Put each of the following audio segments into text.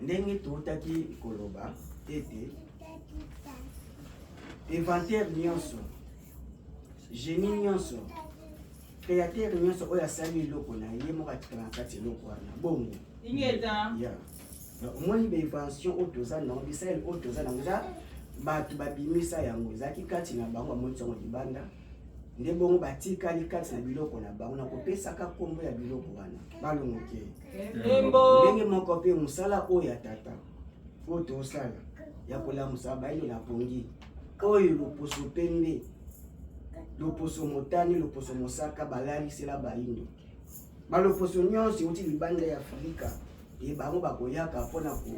Ndenge toutaki koloba ete inventaire nyonso, génie nyonso, créateur nyonso oyo asali eloko na ye moko atikala na kati eloko wana bongo. Ingeta. Yeah. Omoni ba invention oyo toza nango, bisaleli oyo toza nango, eza bato babimisa yango, ezalaki kati na bango, bamonisi yango libanda nde bongo batikali kati na biloko na bango na kopesaka nkombo ya biloko wana balongoke. Ndenge moko mpe mosala oyo ya tata oyo tosala ya kolamusa bayindo na pongi oyo loposo pembe, loposo motane, loposo mosaka balalisela bayindo, baloposo nyonso euti libanda ya Afrika e bango bakoyaka mpona ko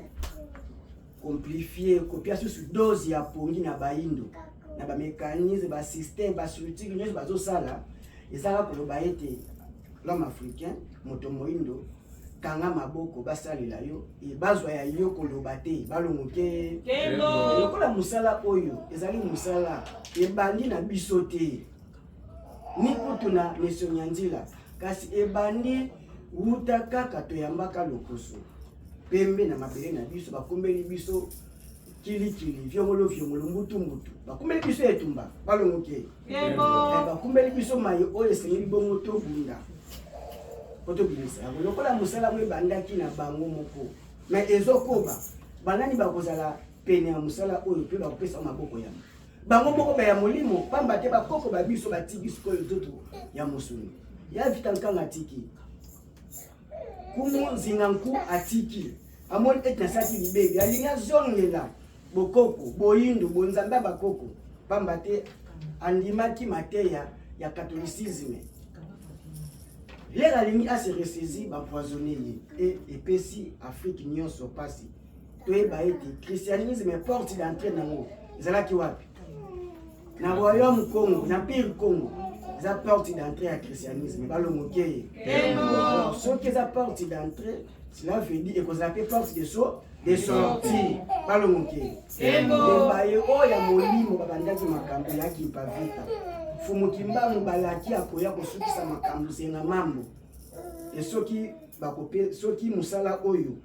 komplifie kopia susu dose ya pongi na bayindo na bamécanisme, basystème, bastructure nyonso bazosala, ezalaka koloba ete l'homme africain, moto moyindo, kanga maboko basalela yo e bazwa ya yo koloba te balongo te. Lokola mosala oyo ezali mosala ebandi na biso te ni kutu na Nesonya Nzila, kasi ebandi wuta kaka toyambaka lokoso pembe na mabele na biso, bakumbeli biso kilikili, viongolo viongolo, mbutu mbutu, bakumbeli biso etumba balongo te, bakumbeli biso mai oyo esengeli bongo tobunda po tobimisa yango. Lokola mosala yango ebandaki na bango moko mais ezokoba, banani bakozala pene ya mosala oyo mpe bakopesa maboko yango bango moko baya molimo, pamba te bakoko ba biso batiki sikoyo nzoto ya mosuni ya Vita Nkanga atiki, Kumu Nzinga Nku atiki, amoni ete nasalaki libebi, alingi azongela bokoko, boyindo, bonzambe ya bakoko, pamba te andimaki mateya ya catholicisme. Lere alingi ase ressaisir, baempoisonne ye e epesi Afrique nyonso mpasi. Toyeba ete christianisme, porte d'entrée nango ezalaki wapi? Na royaume Congo, na empire Congo. Eza porte d'entrée ya christianisme balongoke. Alors soki eza porte d'entrée, cela veut dire ekozala mpe porte de sortie balongoke. Baye oyo ya molimo babandaki makambo ya Kimpa Vita, Fumu Kimbangu, balaki akoya kosukisa makambo zenga mambo e soki bakope, soki mosala oyo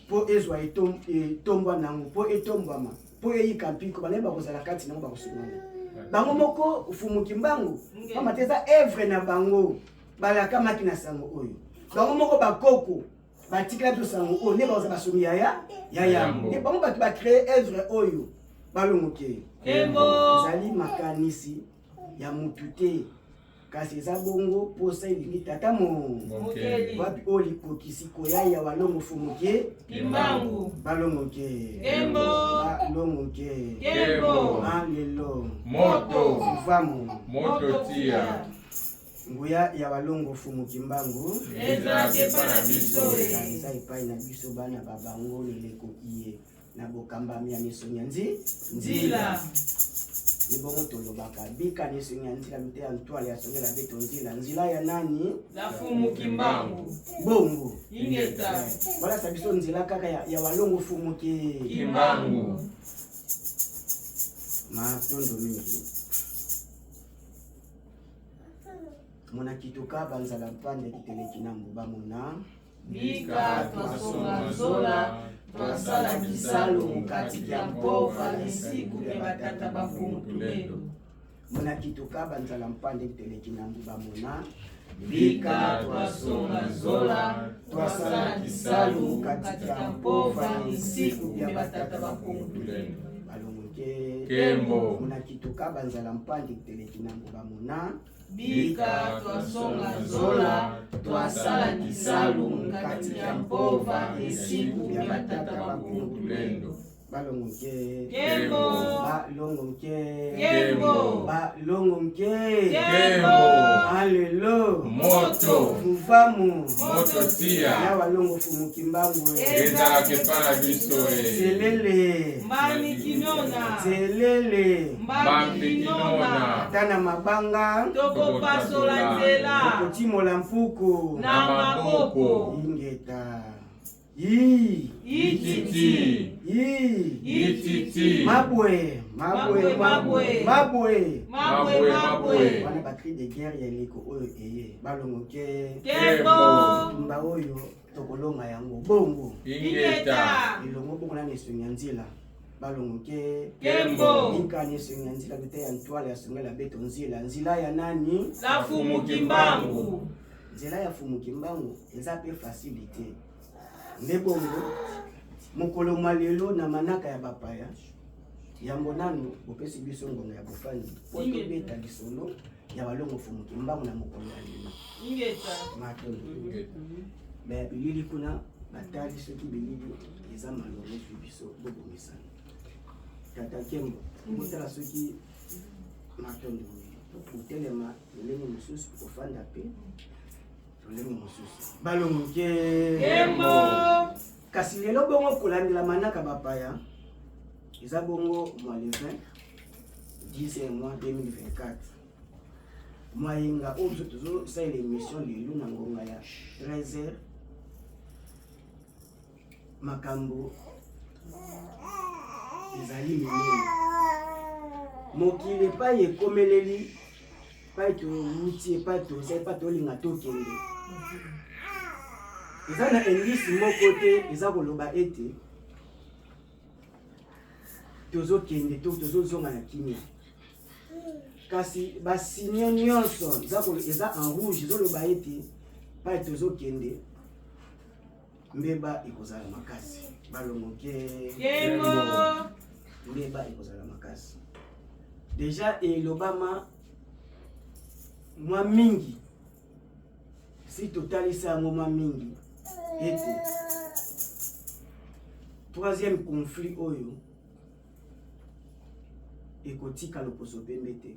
mpo ezwa etombwa nango, mpo etombwama, mpo eyika mpiko, banaye bakozala kati nango, bakosungana bango moko. Fumu Kimbangu, pamba te eza œuvre na bango, balakamaki na sango oyo bango moko bakoko batikala biso sango oyo nde bakozala basomi yaya ya yambo, nde bango bato bacréer œuvre oyo balongoke. Ezali makanisi ya mutu te, kasi eza bongo posa elingi tata mo wapi oyo likokisi koya ya Walongo Fumuke Kimbangu. Balongoke, balongoke. Alelo. Moto. Vamu. Moto tia. Nguya ya Walongo Fumu Kimbangu ezalaki epai na biso. Eza epai na biso bana ba bango leleko iye na bokambami ya misongi ya nzi Nzila. Ebongo tolobaka bika nisongi ya nzila lute ya ntwale ya songela beto nzila, nzila ya nani? La Fumu Kimbangu. Bongo. Ingeta. Balasa biso nzela kaka ya Walongo Fumu ke Kimbangu. Matondo mingi. Mona kituka banzala mpande kiteleki na mbuba mona. Bika twasonga nzola, twasala kisalu mukati ya mpova isiku bya batata bafumu tulendo. Mona kituka banzala mpande kiteleki na mbuba mona. Bika twasonga nzola, twasala kisalu mukati ya mpova isiku bya batata bafumu tulendo. Balongoke. Kembo. Mona kituka banzala mpande kiteleki na mbuba mona. Bika twasonga nzola, twasala kisalu mukati ya mpova isiku bya batata bafumu tulendo. Balongoke. Kembo. Balongoke. Kembo. Balongoke. Kembo. Alelo. Moto. Fuvamu. Moto tia. Ya Walongo Fumu Kimbangu. Ezalaka epai na biso e. Selele. Mbami kinona. Selele. Mbami kinona. Ata na mabanga. Tokopasola nzela. Tokotimola mpuku. Na maboko. Ingeta. Yi. Ititi. Yi. Ititi. Mabwe. Mabwe, mabwe. Mabwe. Mabwe, mabwe. Wana ba cri de guerre ya eleko oyo eye balongoke. Kembo. Tumba oyo tokolonga yango bongo. Ingeta. Elongo bongo na esongi ya nzila balongoke. Kembo. Nika na esongi ya nzila bite ya ntwala ya songela beto nzila nzila ya nani? La Fumu Kimbangu. Nzela ya Fumu Kimbangu eza pe facile te. Nde bongo mokolo mwa lelo na manaka ya bapaya yambo nanu bopesi biso ngonga ya bofandi po tobeta lisolo ya balongo Fumu Kimbangu na mokolo ya lelo. Ingeta. Matondo. Baya bilili kuna batali soki bilili eza malongo ezwi biso bobomisana. Tata Nkembo botala soki matondo kotelema lolenge mosusu kofanda pe lolenge mosusu balongo Nkembo. Kasi lelo bongo kolandela manaka bapaya eza bongo mois le 20 10 mois 2024 mwayenga oyo biso tozosalela émission lelo na ngonga ya 13h makambo ezali minene mokili epai ekomeleli epai towuti epai toza epai tolinga tokende eza na indice moko te eza koloba ete tozokende to tozozonga na kimia kasi basigne nyonso eza en rouge ezoloba ete epai tozokende mbeba ekozala makasi balongoke mbeba ekozala makasi deja elobama mwa mingi si totalisa yango mwa mingi ete troisième conflit oyo ekotika loposo pembe te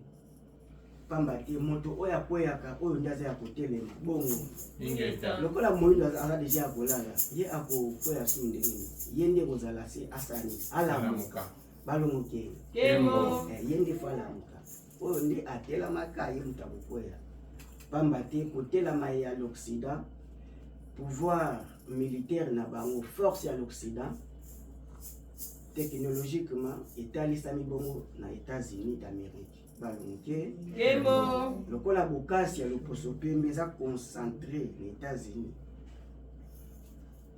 pamba te moto oyo akweyaka oyo nde aza ya kotelema bongo lokola moyindo aza deja ya kolala ye akokweya su ndenge nini ye nde ekozala se asani alamuka balongoke ye nde fo alamuka oyo nde atelamaka ye moto akokweya pamba te kotelama ya l'Occident pouvoir militaire na bango force ya l'Occident technologiquement etalisami bongo na États-Unis d'Amérique balonke lokola bokasi ya loposo pembe eza concentré na États-Unis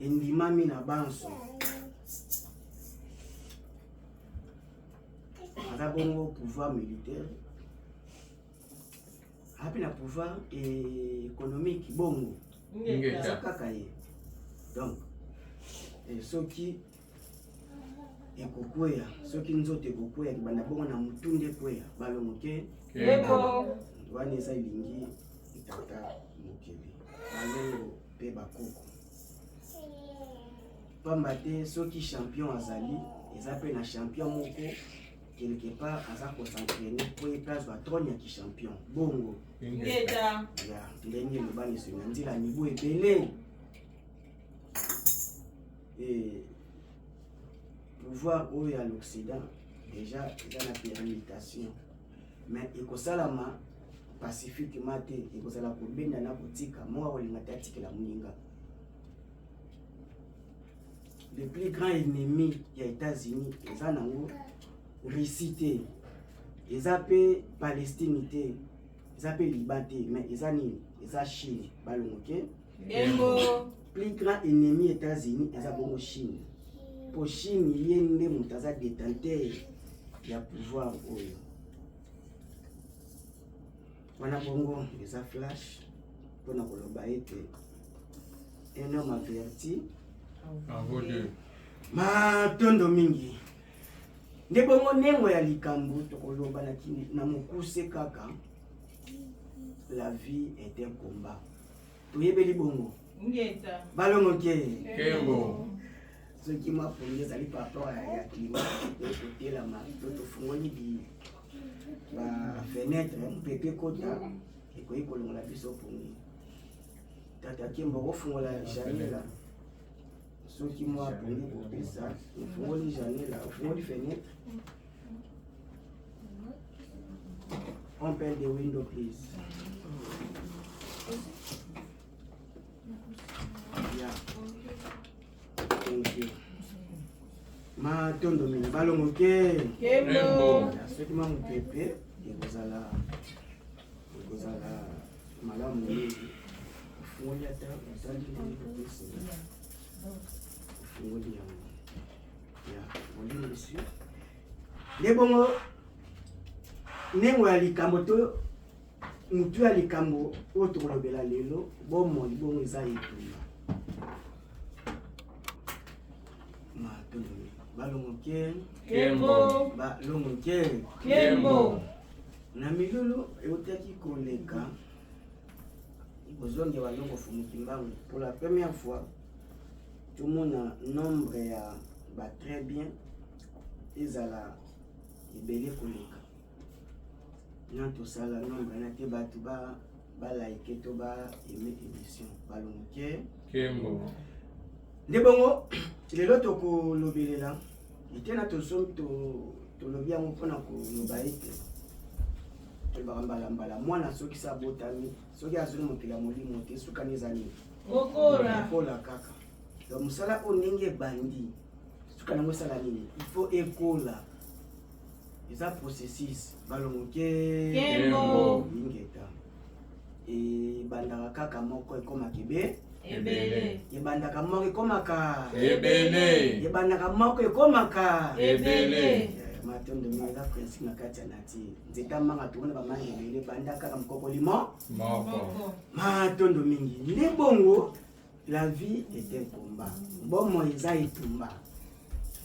endimami na banso aza bongo pouvoir militaire ape na pouvoir économique bongo eza kaka ye donc soki ekokweya soki nzoto ekokweya kibanda bongo na mutu nde ekweya balongo ke wana eza elingi tata mokili balongo mpe bakoko pamba te soki champion azali eza mpe na champion moko quelque part aza kosentraine mpo ye mpe azwa trone ya kichampion bongo ya ndenge elobani esongi na nzela mibu ebele Et pouvoir oyo ya l'Occident déjà eza na permutation mais ekosalama pacifiquement te, ekozala kobenda na kotika moko akolinga te atikela moninga. Le plus grand ennemi ya États-Unis eza nango Russie te, eza pe Palestine te, eza pe Liban te, mais eza nini? Eza Chine. Balongo ke Dembo. Plus grand ennemi États-Unis eza bongo Chine. Po Chine ye nde moto aza détenteur ya pouvoir oyo. Wana bongo eza flash mpona koloba ete un homme averti en vaut deux. Matondo mingi. Nde bongo nengo ya likambo tokoloba na, na mokuse kaka la vie est un combat. Toyebeli bongo. Ngeta. Balongo ke. Kembo. Soki mwa pongi ezali par rapport ya climat ekotelama to tofungoli bi ba fenêtre mpepe ekota ekoki kolongola biso pongi. Tata Kembo okofungola Janela soki mwa pongi kopesa ofungoli Janela ofungoli fenêtre. Open the window please. Yeah. Thank you. Matondo mingi balongo ke Kembo. Soki mwa mopepe ekozala ekozala malamu mingi. Ofungoli ata otali ndenge opesela ofungoli yango ya bolimbisi nde bongo ndenge ya likambo to Motu ya likambo oyo tokolobela lelo, bomoi bongo eza etumba. Matondo balongo ke Kembo. Balongo ke Kembo. Na milulu eutaki koleka bozongi ya balongo Fumu Kimbangu pour la première fois tomona nombre ya ba très bien ezala ebele koleka. Na tosala nombre na te bato ba ba like to ba aime émission balongo ke Kembo. Nde bongo lelo tokolobelela etena tolobi yango mpona koloba ete tolobaka mbala mbala mwana soki se abotami soki azwi mokili ya molimo te sukani eza nini? Kokola. Kokola kaka. Donc mosala oyo ndenge ebandi suka nango esala nini? Il faut ekola. Eza processus balongo ke Kembo. Ingeta. Ebandaka kaka moko ekomaka ebe ebele. Ebandaka moko ekomaka ebele. Ebandaka moko ekomaka ebele. Matondo mingi eza principe na kati ya nature. Nzeta manga tomona bamanga ebele ebanda kaka mokoko limo moko. Matondo mingi nde bongo la vie est un combat. Bomoi eza etumba.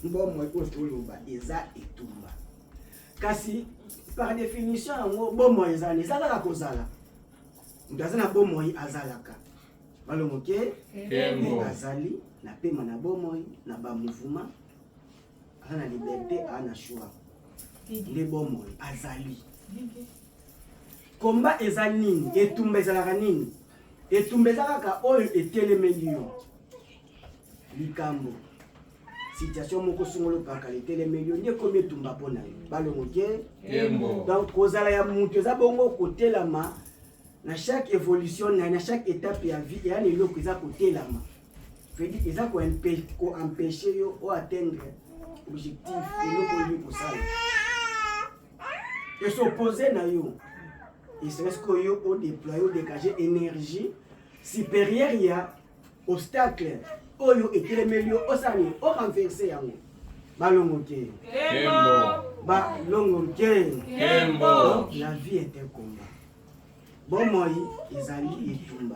Bomoi oyo toloba eza etumba. Kasi par définition yango bomoi eza eza kaka kozala. Moto aza na bomoi azalaka. Balongo ke Kembo. Azali na pema na bomoi na ba mouvement aza na liberté aza na choix. Nde bomoi azali. Combat eza nini? Etumba ezalaka nini? Etumba eza kaka oyo etelemeli yo. Likambo situation moko songolo pakala etelemeli yo nde ekomi etumba mpo na yo. Balongo ke Kembo. Donc kozala ya moto eza bongo kotelama na chaque évolution na chaque étape ya vie ya eloko eza kotelama. Veut dire eza ko empêcher yo o atteindre objectif eloko oyo kosala. Et s'opposer na yo. Et c'est ce que yo o déployer o dégager énergie supérieure ya obstacle oyo etelemeli yo osani o renverser yango. Balongo ke. Kembo. Balongo ke. Kembo. Donc la vie est un combat. Bomoi ezali etumba.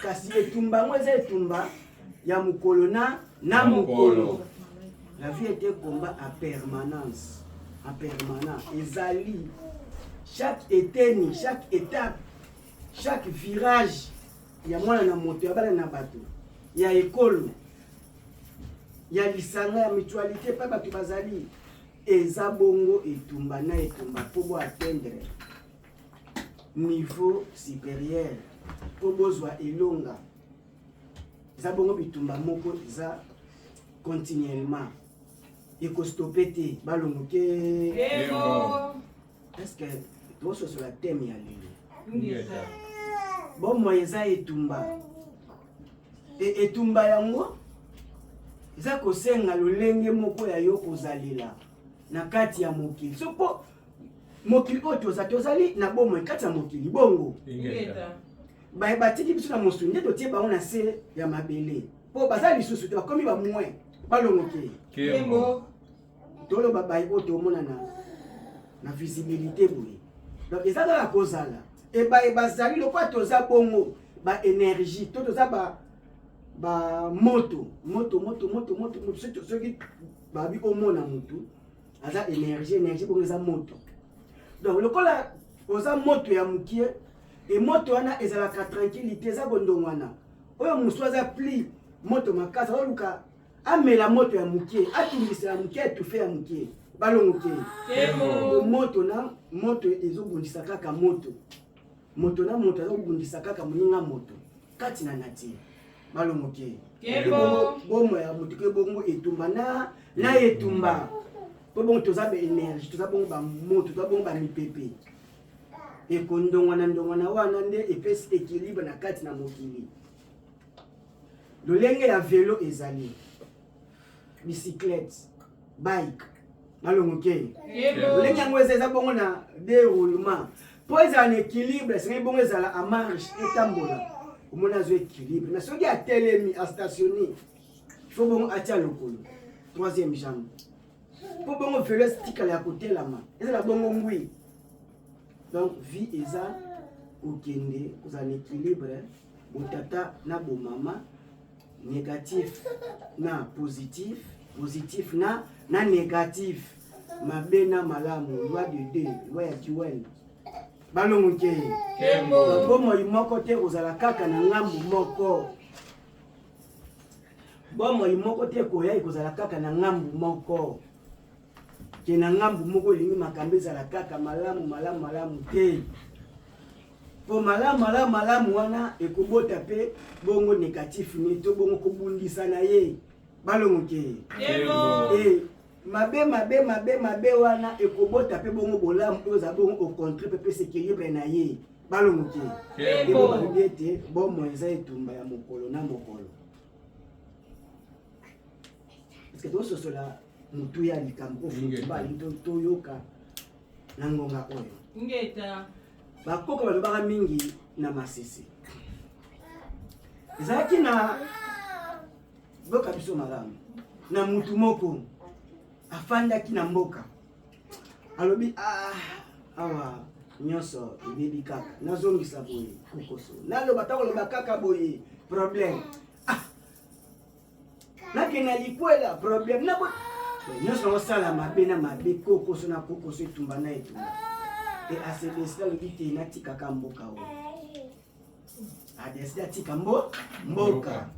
Kasi etumba yango eza etumba ya mokolo na mokolo. La vie est un combat à permanence. En permanence. Ezali chaque eteni, chaque étape, chaque virage ya mwana na moto, ya bana na bato, ya ekolo, ya lisanga, ya mutualité, pa bato bazali. Eza bongo etumba na etumba po bo atteindre niveau supérieur, po bozwa elonga. Eza bongo bitumba moko eza continuellement. Ekostope te, balongo ke. Kembo. Est-ce que tososola thème ya lelo? Ngeta. Bomoi eza etumba. E etumba yango eza kosenga lolenge moko ya yo kozalela na kati ya mokili. So po mokili oyo toza tozali na bomoi kati ya mokili bongo. Ingeta. Ba batiki biso na mosuni nde totie bango na se ya mabele. Po baza lisusu te bakomi ba moins balongo ke. Kembo. Toloba baye oyo tomona na visibilité boye. Donc eza kaka kozala. E baye bazali lokola toza bongo ba énergie to toza ba moto moto moto moto moto moto soki babi omona mutu aza énergie énergie bongo eza moto. Donc lokola oza moto ya mukie e moto wana ezalaka tranquillité eza kondongwana. Oyo musu aza pli moto makasi azoluka amela moto ya mukie atumbisa ya mukie atufe ya mukie balongo ke. Kembo. Moto na moto ezobundisa kaka moto. Moto na moto azobundisa kaka moninga moto kati na nature balongo ke. Kembo. Bomo ya moto ke bongo etumba na etumba. Po bongo toza ba énergie, toza bongo ba moto, toza bongo ba mipepe. Ekondongwana ndongwana wana nde epesi équilibre na kati na mokili. Lolenge ya velo ezali. Bicyclette, bike, malongo ke. Lolenge yango eza eza bongo na déroulement. Mpo ezala na équilibre, esengeli bongo ezala en marche, etambola. Omoni azwa équilibre. Mais soki atelemi, a stationne, il faut bongo atia lokolo. Troisième jambe. Mpo bongo velo etikala ya kotelama, ezala bongo ngwi. Donc vie eza kokende kozala na équilibre, botata na bomama, négatif na positif, positif na na négatif, mabe na malamu, loi de deux, loi ya duel. Balongo ke bomoi moko te kozala kaka na ngambu moko. Bomoi moko te koya ekozala kaka na ngambu moko. Ke na ngambu moko elingi makambo ezala kaka malamu malamu malamu te. Po malamu malamu malamu wana ekobota pe bongo négatif ne to bongo kobundisa na ye. Balongo ke. E mabe mabe mabe mabe wana ekobota pe bongo bolamu oyo eza bongo au contraire pe pesa équilibre na ye. Balongo ke. Ebo balobi ete bomoi eza etumba ya mokolo na mokolo. Parce que tososola motuya ya likambo oyo balingi toyoka na ngonga oyo. Ngeta. Bakoko balobaka mingi na masese. Ezalaki na boka biso malamu na mutu moko afandaki na mboka, alobi ah, awa nyonso ebebi kaka, nazongisa boye kokoso, naloba ta koloba kaka boye problème, ah, nakende na likwela problème, na nyonso nakosala mabe na mabe, kokoso na kokoso, etumba na etumba. E asedesida alobi te, natikaka mboka oyo. Adesida atika mboka,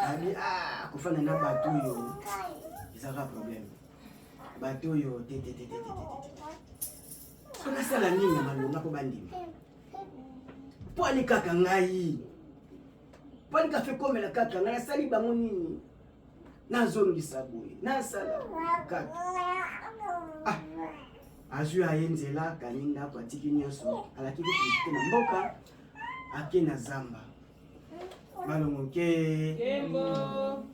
abi ah, kofanda na bato oyo ezalaka problème, bato oyo te te te te te te. So nasala nini na malonga mpo bandima? Mpo ali kaka ngai, mpo ali kafe komela kaka ngai, nasali bango nini? Nazongisa boye, nasala kaka. Ah, azwi aye nzela, akangi ndako, atiki nyonso, alaki kutu na mboka, ake na zamba. Balongo ke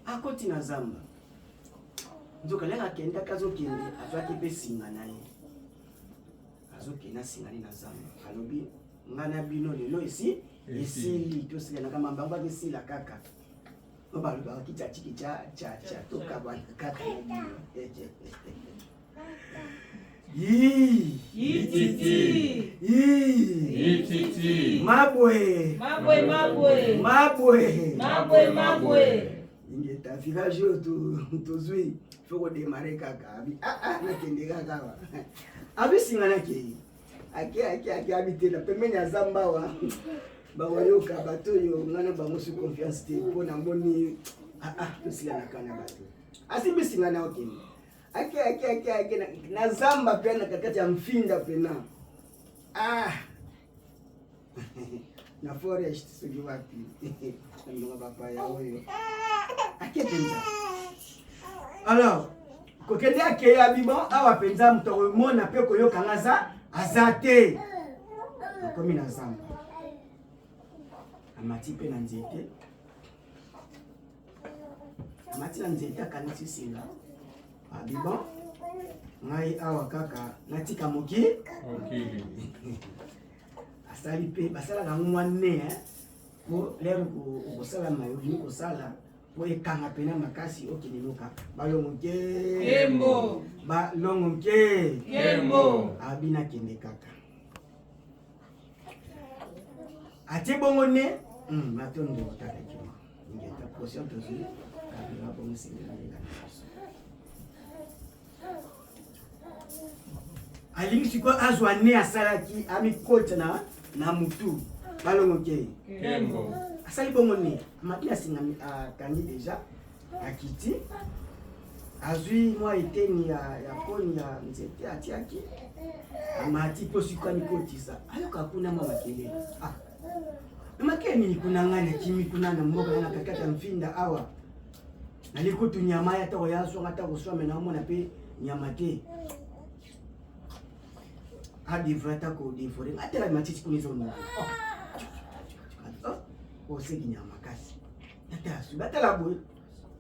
akoti na zamba, nzoka lere akendaki, azokende, azwaki mpe singa na ye, azokende asinga ne na zamba. Alobi nga na bino lelo esi esili, tosilanaka mambango, akesila kaka oyo balobaka kicha chiki cha cha cha, tokabwana kaka na bino. Yii. Yititi. Yii. Yititi. Mabwe. Mabwe mabwe. Mabwe. Mabwe mabwe. Ingeta village oyo tozwi, faut kodémarrer kaka. Abi ah ah, nakende kaka awa. Abi singa nakei. Ake ake ake, abi te na pembeni ya zamba awa bakoyoka bato oyo nga na bango su confiance te, mpo namoni ah ah, tosilanaka na bato. Asimbi singa na okende, ake ake ake ake na zamba mpe na katikati ya mfinda pena, ah, na forest soki wapi, na ndonga bapaya oyo ake mpenza. Alors kokende, akei, abi bon, awa mpenza moto akomona mpe koyoka nga aza aza te. Akomi na zamba, amati mpe na nzete, amati na nzete, akanisi singa, abi bon, ngai awa kaka natika moki. Mokili. Asali mpe basalaka yango mwa ne po lere okosala mayo olingi kosala po ekanga pena makasi, okende no kaka. Balongo nke. Kembo. Balongo nke. Kembo. Abi nakende kaka, atie bongo ne matondo tata kima. Ngeta potion tozwi kabila bongo sengela lela biso. Alingi sikoyo azwa ne asalaki, amikota na mutu. Balongo ke. Kembo. Asali bongo ne amaki na singa, akangi deja, akiti, azwi mwa eteni ya koni ya nzete, atiaki, amati mpo sikoyo amikotisa. Ayoka kuna mwa makelele. Ah, na makelele nini kuna? Ngai nakimi kuna na mboka na katikati ya mfinda awa, nali kutu nyama ya ta koya swanga ta koswame, naomona mpe nyama te adévorer, ata kodévorer. Atela matiti kuna ezonga oseki nyama makasi, atala subi, atala boye,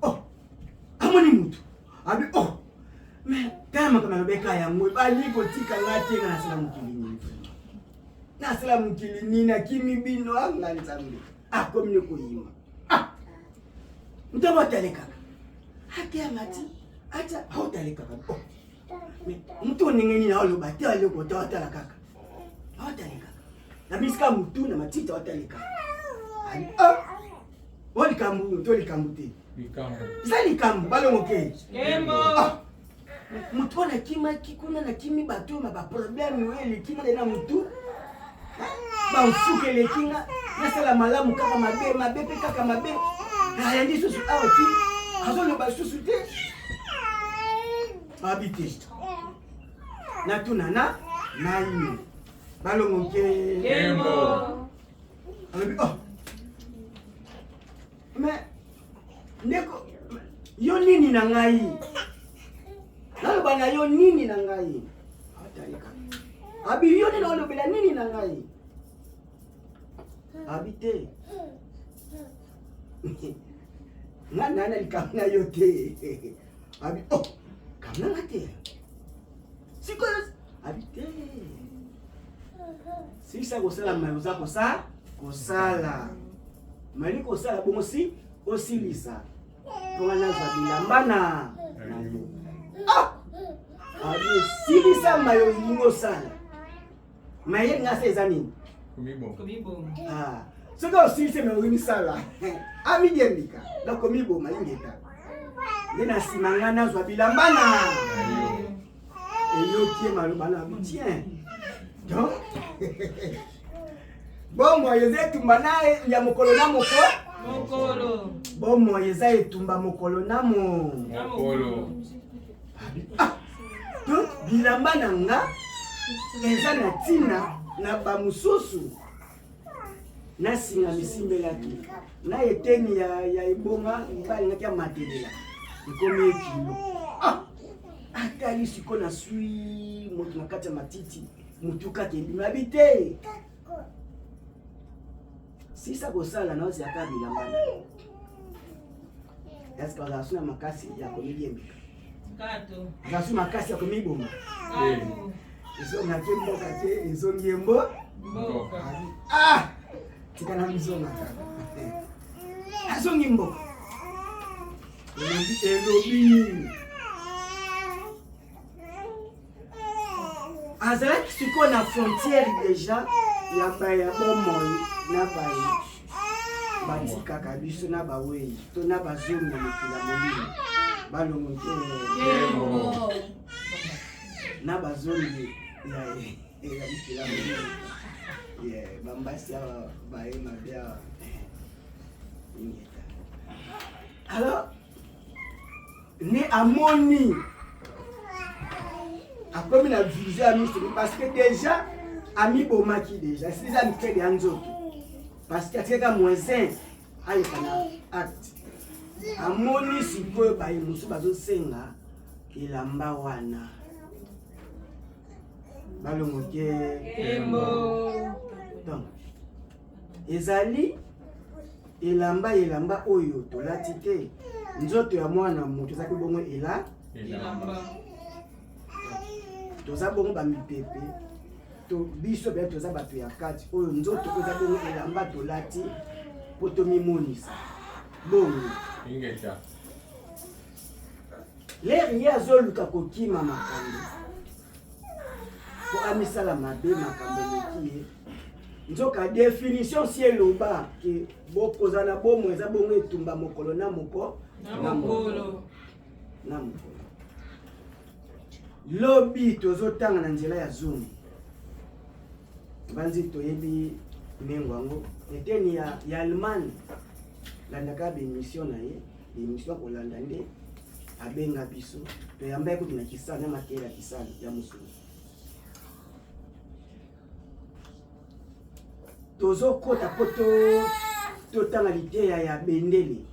oh, amoni mutu. Abi oh mais tala makambo alobeka yango balingi kotika nga te, nga nasala mokili nini? Nasala mokili nini? Akimi bino anga Nzambe akomi ne koyima. Ah, ntango atale kaka ateyanga ti ata aotale kaka. Oh mais motu ndenge nini aoloba te, aloko te, atala kaka, aotale kaka na bisika motu na matiti, aotale kaka. Ah, o likambo to likambo te, eza likambo balongo ke motu oyo nakimaki kuna, nakimi bato ma baproblème oyo eleki nga na motu, bamfuka eleki nga, nasala malamu kaka mabe, mabe mpe kaka mabe. Ayandi susu awa ti azoloba susu te, abi te natuna na naino balongo ke. Alobi oh mais ndeko, yo nini na ngai? Naloba na yo nini na ngai? Atalika abi yo nini, olobela nini na ngai? Abi te, nga naa na likambo na yo te. Abi oh, kambo na nga te sikoyo. Abi te, silisa kosala mai oza kosala, kosala mali kosala bongo si osilisa mponga nazwa bilamba na yo. Ah, abi esilisa mai olingi osala maye nga se eza nini? Ah, soki osilisi me olingi sala, amidiembika nakomiboma ingeta nde na nsima nga nazwa bilamba na eyoki ye maloba na abi tien. Donc bomoi eza etumba na ya mokolo na mokolo. Bomoi eza etumba mokolo na mokolo. Ah, donc bilamba na nga eza na ntina na bamosusu, na singa misimbelaki na eteni ya ebonga balingaki amatelela ekomi ekilo. Ah, atali sikoyo na swi moto na kati ya matiti, motu kaka ebima. Abi te, sisa kosala na ozalaka bilamba na eske ozala su na makasi ya komidiembika, azala su makasi ya komiboma, ezongaki mboka te, ezongi ye mbo. Ah, tika na mizonga kaka, azongi mboka. Elobi nini? Azalaki sikoyo na frontière déjà ya baya bomoi na baye batikaka biso na bawei to na bazongi na mokili ya molimo. Balongo te, na bazongi ya mokili ya molimo, bambasi awa baye mabe awa ingeta. Alors ne amoni akomi na vision ya miso, parce que déjà amibomaki déjà, esili mikele ya nzoto, parce que atikaka moins un aleka na acte. Amoni sikoyo baye mosusu bazosenga elamba wana, balongo te. Donc ezali elamba, elamba oyo tolati te, nzoto ya mwana moto ezalaki bongo ela elamba. Toza bongo bamipepe to biso bia toza bato ya kati oyo nzoto oyo eza bongo elamba tolati mpo tomimonisa bongo. Ingeta. L'heure ye azoluka kokima makambo mpo amisala mabe, makambo eleki ye. Nzoka définition si eloba ke bokozala na bomoi eza bongo etumba mokolo na moko na mokolo. Na mokolo. Lobi tozotanga na nzela ya Zoom, banzi toyebi mengo yango eteni ya Allemagne, landaka baémission na ye, baémission akolanda nde abenga biso, toyamba ye kutu na kisana na makele ya kisana ya mosolo. Tozokota mpo totanga liteya ya bendele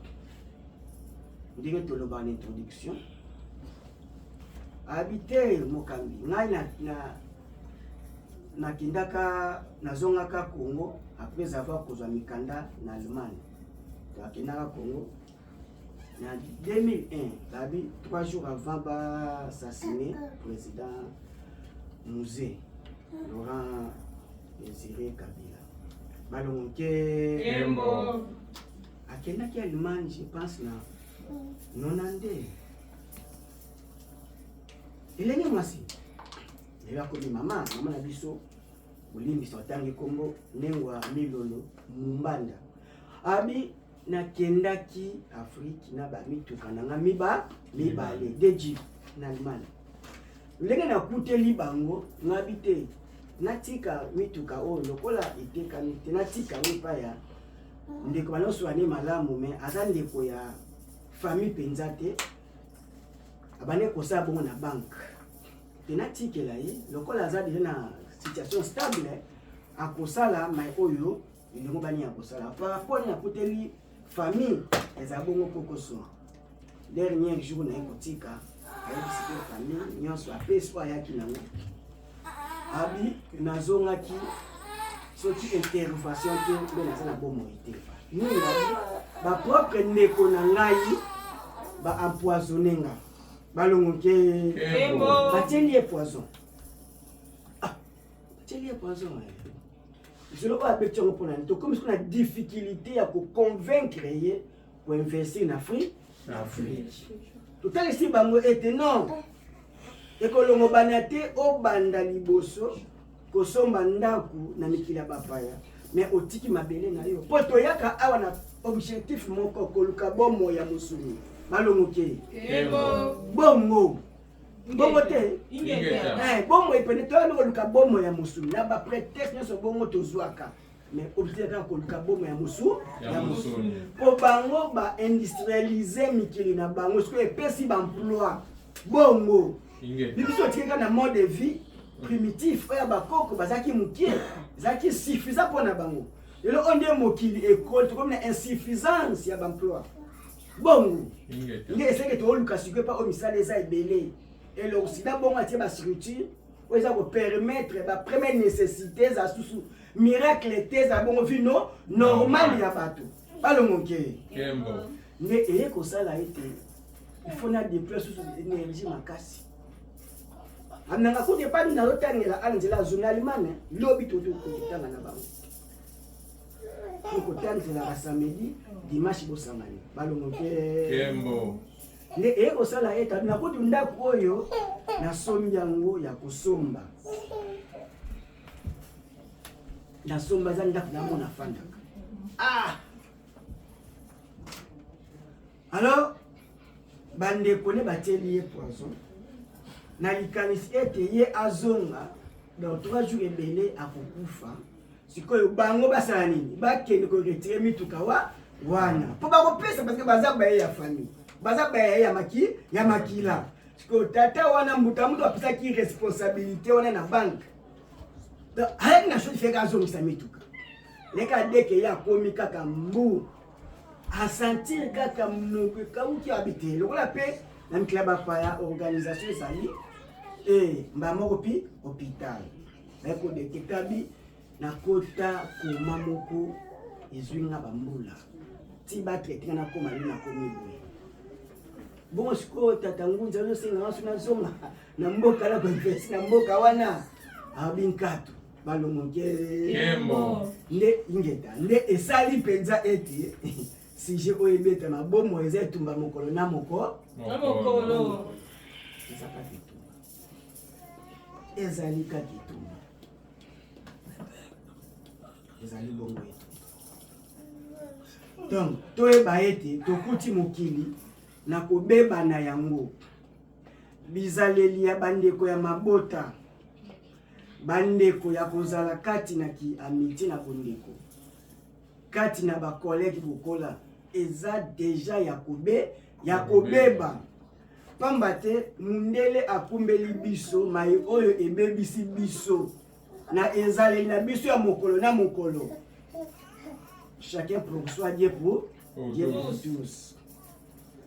ndenge tolobaka na introduction. Abi te, mokambi ngai na nakendaka, nazongaka Congo après avoir kozwa mikanda na Allemagne. Akendaka Congo. Na 2001, babi 3 jours avant ba assassiner président Mzee Laurent Désiré Kabila. Balongo ke Kembo. Akendaki Allemagne, je pense na 92. Elenge mwasi lelo akomi mama, mama na biso bolimbisa otangi nkombo Nengwa Milolo Mumbanda. Abi nakendaki Afrique na bamituka na nga mibale de jeep na Allemagne. Ndenge nakuteli bango ngabi te natika mituka oyo lokola etekami te, natika yango epai ya ndeko banosoane malamu, me aza ndeko ya famille mpenza te, abandaki kosala bongo na banque te, natikela ye lokola aza deja na situation stable, akosala mai oyo elongo bani ya kosala par rapport nakuteli famille eza bongo kokoso. Dernier jour naye kotika, ayebisi mpe famille nyonso, apesi oyo ayaki nango. Abi nazongaki soki intervention te mpe naza na bomoi te. Nini? Abi bapropre ndeko na ngai baempoisonne nga, balongo ke batieli ye poison. Ah, batieli ye poison lisolo oyo abeti yango mpona nini? Tokomi siko na difficulté ya koconvaincre ye koinvestir na Afrique. Na Afrique totalisi bango ete non, ekolongobana te obanda liboso kosomba ndako na mikili ya bapaya, mais otiki mabele na yo, mpo toyaka awa na objectif moko, koluka bomoi ya mosuni. Balongo ke bongo bongo te, bomoi pene toyaka koluka bomoi ya mosuni na baprétexte nyonso bongo tozwaka, mais objectif kaka koluka bomoi ya mosuni, mpo bango baindustrialize mikili na bango, sikoyo epesi baemploi bongo. Biso otiki kaka na mode de vie primitif oyo ya bakoko bazalaki mokie, ezalaki suffisant mpo na bango. Lelo oyo nde mokili ekoli, tokomi na insuffisance ya baemploi bongo, nde esenge tooluka sikoyo epa oyo misala eza ebele. Eloko sida bongo atie bastructure oyo eza kopermettre bapremière nécessité, eza susu miracle te, eza bongo vie no normal ya bato. Balongo nke nde eye kosala ete il faut na déployer susu énergie makasi. Amnanga kutu epani nazotangela ala nzela ya zone Allemagne, lobi totanga na bango, tokotanzelaka samedi, dimanche bosangani. Balongo te nde eye kosala ete nakutu ndako oyo nasombi yango ya kosomba, nasomba eza ndako namona afandaka. Ah, alors bandeko ne batieli ye poison na likanisi ete ye azonga dans 3 jours ebele akokufa. Sikoyo bango basala nini? Bakende koretirer mituka wa wana mpo bakopesa, parce que baza baye ya famille, baza baye ya maki ya makila. Sikoyo tata wana mbuta mutu apesaki responsabilité wana na banque, donc ayaki na chose feka azongisa mituka. Leka deke ye akomi kaka mbu asentir kaka monoko ekauki, abi te lokola mpe na mikili ya bapaya organisation ezali e mbala moko mpi hôpital baye kodétecter. Bi nakota koma moko ezwi nga bambula ti batraite nga, nakoma nde nakomi boye bongo. Sikoyo tata ngunza azosenga nga so nazonga na mboka na koinvesti na mboka wana. Abi nkatu balongo ke nde ingeta nde esali mpenza ete sujet oyo ebetama. Bomo eza etumba mokolo na moko na mokolo. Eza kaka etumba, ezali kaka etumba, ezali bongo etumba. Donc toyeba ete tokuti mokili na kobeba na yango, bizaleli ya bandeko ya mabota, bandeko ya kozala kati na kiamitié na bondeko kati na bacollègue bokola eza déjà ya kobeba, pamba te mundele akumbeli biso mai oyo ebebisi biso na ezaleli na biso ya mokolo na mokolo. Chacun pour soi, Dieu pour tous.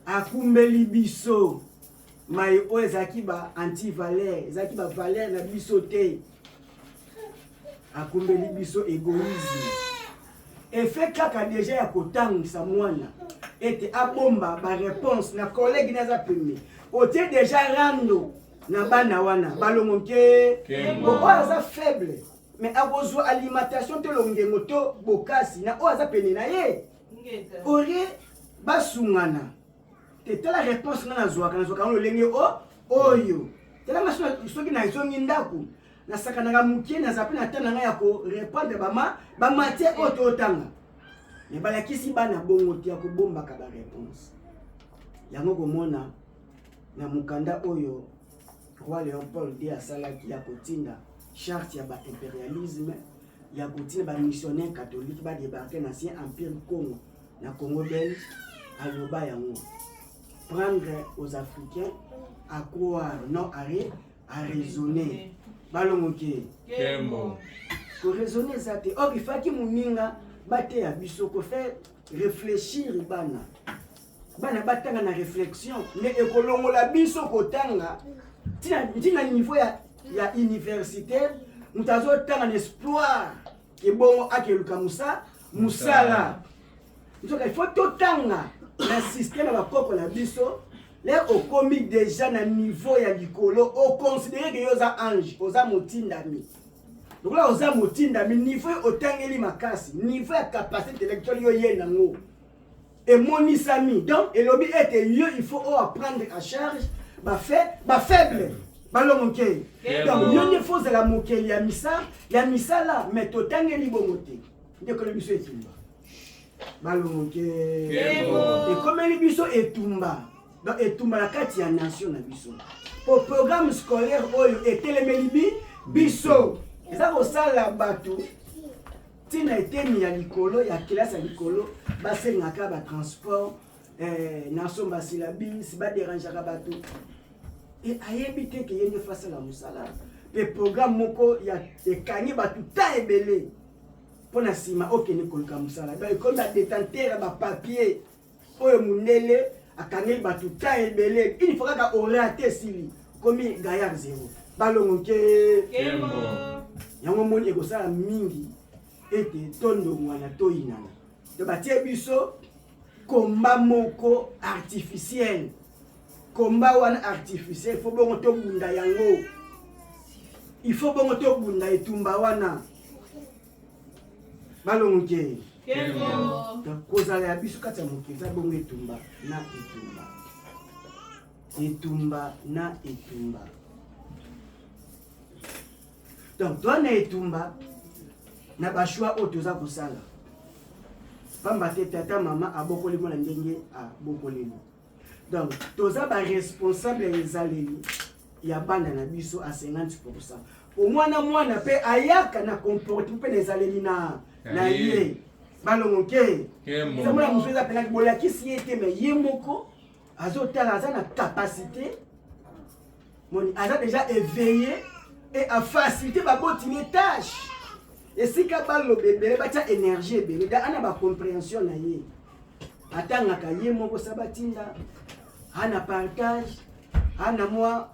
Akumbeli biso mai oyo ezalaki ba antivaleur, ezalaki bavaleur na biso te. Akumbeli biso égoïsme, effet kaka déjà ya kotangisa mwana. ete abomba ba réponse na collègue na aza pembe otie déjà rando na bana wana balongo nke oyo aza faible mais akozwa alimentation to longengo to bokasi na oyo aza pene na ye orie basungana te. Tala réponse nga nazwaka nazwaka yango lolenge o oyo. Tala nga soki nazongi ndako, nasakanaka moke, naza mpe na temps na ngai ya korépondre bama bamatière oyo totanga. Me balakisi bana bongo te ya kobombaka baréponse yango. Komona na mokanda oyo roi Léopold II asalaki ya kotinda charte ya baimpérialisme, ya kotinda bamissionnaire catholique badébarquer na ancien empire Congo, na Congo belge, aloba yango: "Apprendre aux Africains à croire, non à raisonner." Balongoke. Kembo. Koraisonner eza te. Or ifaki moninga bateya biso kofaire réfléchir bana, bana batanga na réflexion nde ekolongola biso kotanga ntina niveau ya universitaire. Moto azotanga na espoir ebongo akeluka mosala. Nzoka il faut totanga na système ya bakoko na biso. Lere okomi déjà na niveau ya likolo, oconsidérer que yo oza ange, oza motindami. Lokola oza motindami, niveau otangeli makasi, niveau ya capacité intellectuelle yo ye nango emonisami. Donc elobi ete yo il faut oapprendre à charge bafaible balongo ke. Donc yo nde faut ozala mokeli ya misala ya misala. Mais totangeli bongo te. Nde ekoli biso etumba, balongo ke. Ekomeli biso etumba. Donc etumba na kati ya nation na biso, po programme scolaire oyo etelemeli biso eza kosala bato ntina eteni ya likolo ya kelasi ya likolo basengaka batransport na somba syllabus, baderangeaka bato. E ayebi te ke ye nde fasala mosala mpe programme moko ya ekangi bato ta ebele mpo na nsima okende koluka mosala. Donc ekomi badétenteur ya bapapier oyo mondele akangeli bato ta ebele. Une fois kaka orater, esili, okomi gaillard zéro. Balongo ke. Yango moni ekosala mingi ete tondongwana, toyinana. To batie biso komba moko artificiel. Komba wana artificiel, faut bongo tobunda yango, il faut bongo tobunda etumba wana. Balongo ke. Kozala ya biso kati ya mokili eza bongo etumba na etumba, etumba na etumba. Donc toa na etumba na bachoix oyo toza kosala, pamba te tata mama abokoli mwana ndenge abokoleli. Donc toza baresponsable ya ezaleli ya bana na biso a 50. Po mwana mwana mpe ayaka na comportement mpe na ezaleli na ye. Balongo ke. Eza mwana mosusu eza mpenaki bolakisi ye te, mais ye moko azotala, aza na capacité moni, aza déjà éveillé et afacilité babotini tâche. Esika baloba ebele, batia énergie ebele da ana bacompréhension na ye, atangaka ye moko sa batinda ana partage ana mwa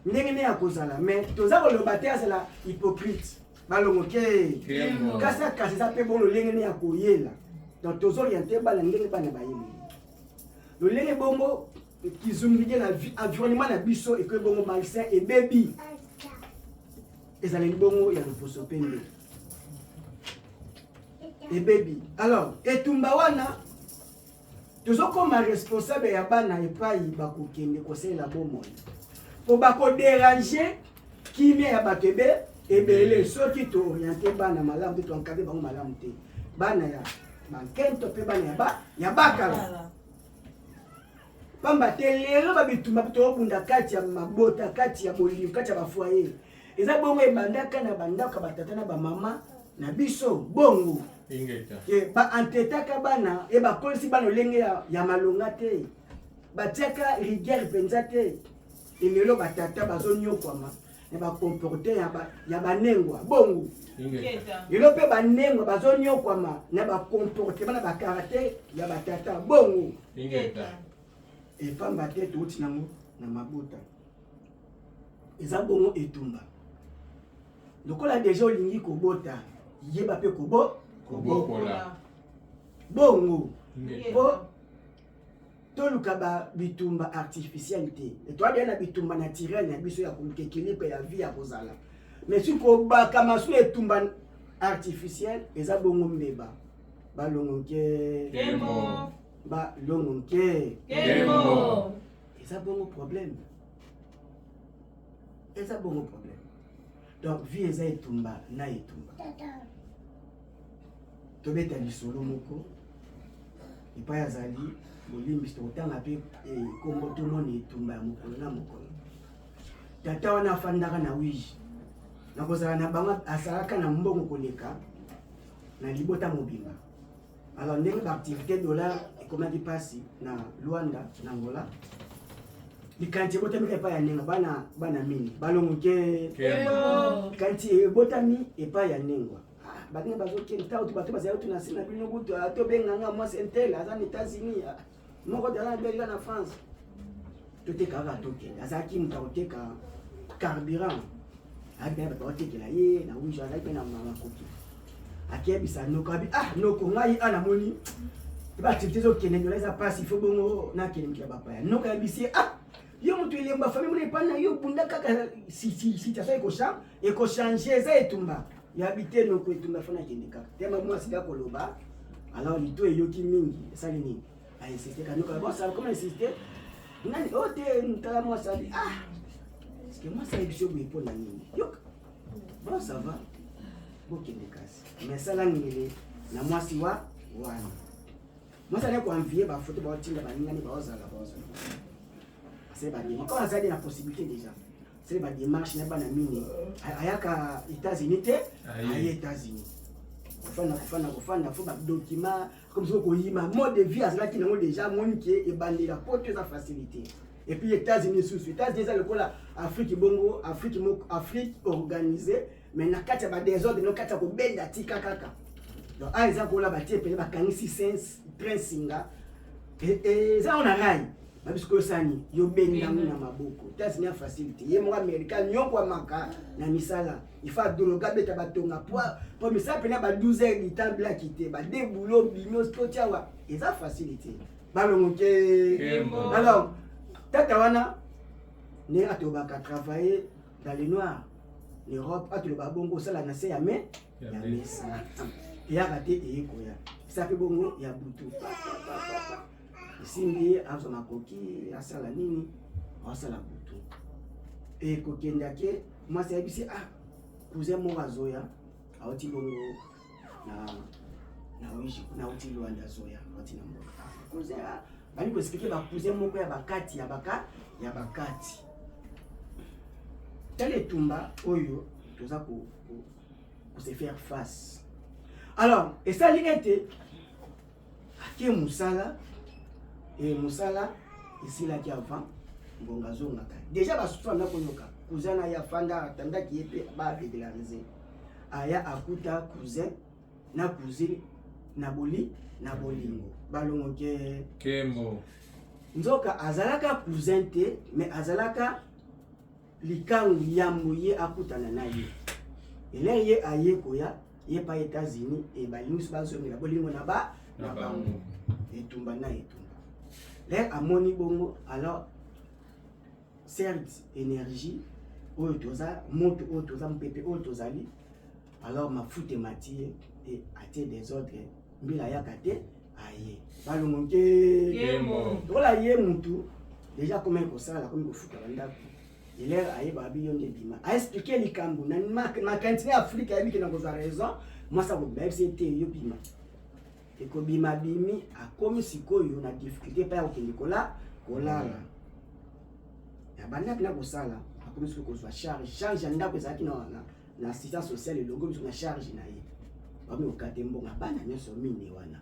ndenge nde ya kozala. Mais toza koloba te azala hypocrite. Balongo ke. Kasi akasi eza mpe bon lolenge nde ya koyela. Donc tozorienter bana ndenge bana bayeli lolenge bongo kizungike na environnement na biso. Ekoyi bongo malsain, ebebi ezaleli bongo ya loposo pembe, ebebi. Alors etumba wana, tozokoma responsable ya bana epai bakokende kosalela bomoi, mpo bakodéranger kimia ya bato ebele soki toorienter bana malamu te, toencadrer bango malamu te, bana ya bankento mpe bana ya bakala. Pamba te lelo babitumba mpe tobunda kati ya mabota, kati ya bolingo, kati ya bafoyer, eza bongo ebandaka na bandako ya batata na bamama na biso bongo. Baentetaka bana e bakolisi bana lolenge ya malonga te, batiaka rigueur mpenza te. Elelo batata bazonyokwama na bacomporte ya banengwa bongo. Lelo mpe banengwa bazonyokwama na bacomportement na bacaractère ya batata bongo. Epamba te touti nango na mabota. Eza bongo etumba. Lokola déjà olingi kobota, yeba mpe kobokola bongo. Po toluka ba bitumba artificiel te, toadeya na bitumba naturel na biso ya koluka équilibre ya vie ya kozala, mais soki kobaka masu etumba artificiel eza bongo mbeba. Balongo nke, balongo nke, eza bongo problème, eza bongo problème. Donc vie eza etumba na etumba. Tobeta lisolo moko epai azali bolimbisi, tokotanga mpe kombo, tomona etumba ya mokolo na mokolo. Tata wana afandaka na Uige na kozala na bango, azalaka na mbongo koleka na libota mobimba. Alors ndenge baactivité dollar ekomaki mpasi na Luanda, na Angola, likanisi ebotami kaka epai ya Nengwa. Bana, bana mingi balongo ke likanisi ebotami epai ya Nengwa. Baninga bazokende ntango bato bazali tuna nse na bino kutu, tobenganga mwasi intel aza na États-Unis, moko te aza na Belgique, na France, toteka kaka, tokende. Azalaki moto akoteka carburant, ayaki na bato baotekela ye na Uige, azalaki mpe na makoki. Akeyebisa noko abi: "Ah noko, ngai a namoni baactivité ezokende, ndola eza mpasi, faut bongo nakende mokila bapaya." Noko ayebisi ye: "Ah, yo moto elemba famille mona epai na yo, bunda kaka, situation ekochange." Eza etumba yabi te noko, etumba, faut nakende kaka tema. Mwasi da koloba, alors lito eyoki mingi, esali nini? Ainsiste ka noko, bon, ça comment insiste nani o te, tala mwasi abi: "Ah, parce que mwasi ayebi so boye mpo na nini? Yoka, bon, ça va, bokende kasi, mais sala ngele na mwasi wa wana." Mwasi alaki koenvie bafoto baotinda baningani, baozala baozala, asali badémarche comme azali na possibilité déjà, asali badémarche na bana mini, ayaka États-Unis te, aye États-Unis kofanda, kofanda, kofanda, faut badocument comme soki koyima mode de vie azalaki nango déjà, amoni ke ebandela poto eza facilité. Et puis États-Unis susu, États-Unis eza lokola Afrique bongo, Afrique moko, Afrique organisée, mais na kati ya badésordre, na kati ya kobenda tika kaka. Donc a eza kola batie pene, bakangisi train singa eza ngo na rail, babiso koyosani yo bendango na maboko. États-Unis ya facilité, ye moko Amérika nyokwamaka na misala, il faut adologa, beta batonga po misala pene ba 12 heures du temps blaki te, badebulo bimi toti awa, eza facilité, balongo ke. Alors tata wana ndenge atobaka travailler dans le noir, l'Europe, atoloba bongo osala na se ya me ya mesa, eyaka te, eyekoya esa mpe bongo ya butu esimbi ye, azwa makoki asala nini, asala butu ekokendake. Mwasi ayebisi: "Ah, cousin moko azoya, auti bongo na Uige, nauti Luanda, azoya, auti na mboka." Cousin bali koexpliquer bacousin moko ya bakati ya baka ya bakati. Tala etumba oyo toza ko se faire face. Alors esali ete ake mosala, e mosala esilaki avant ngonga, azongaka déjà, basusu anda koyoka cousin na ye afanda, atandaki ye mpe barégulariser, aya akuta cousin na cousine na boli na bolingo, balongo ke. Kembo. Nzoka azalaka cousin te, mais azalaka likangu yambo ye akutana na ye. Elere ye aye koya ye pa États-Unis, e balingi so bazongela bolingo na ba na bango, etumba na etumba. Lere amoni bongo, alors certes énergie oyo toza, moto oyo toza, mopepe oyo tozali, alors mafuta emati ye e atie désordre, mbila ayaka te, aye balongo nke. Lokola ye mutu déjà akomaki kosala, akomi kofuta bandako, elere ayeba abi yo nde bima aexpliquer likambo na makanisi ya Afrique, ayebi ke na kozwa raison. Mwasi akobima, ayebisi ye te, yo bima, ekobima, bimi, akomi sikoyo na difficulté epai ya kokende kola kolala abandaki na kosala, akomi soki kozwa charge ya ndako, ezalaki na assistance sociale, elongo biso na charge na ye, bakomi kokate mbongo bana nyonso mine wana.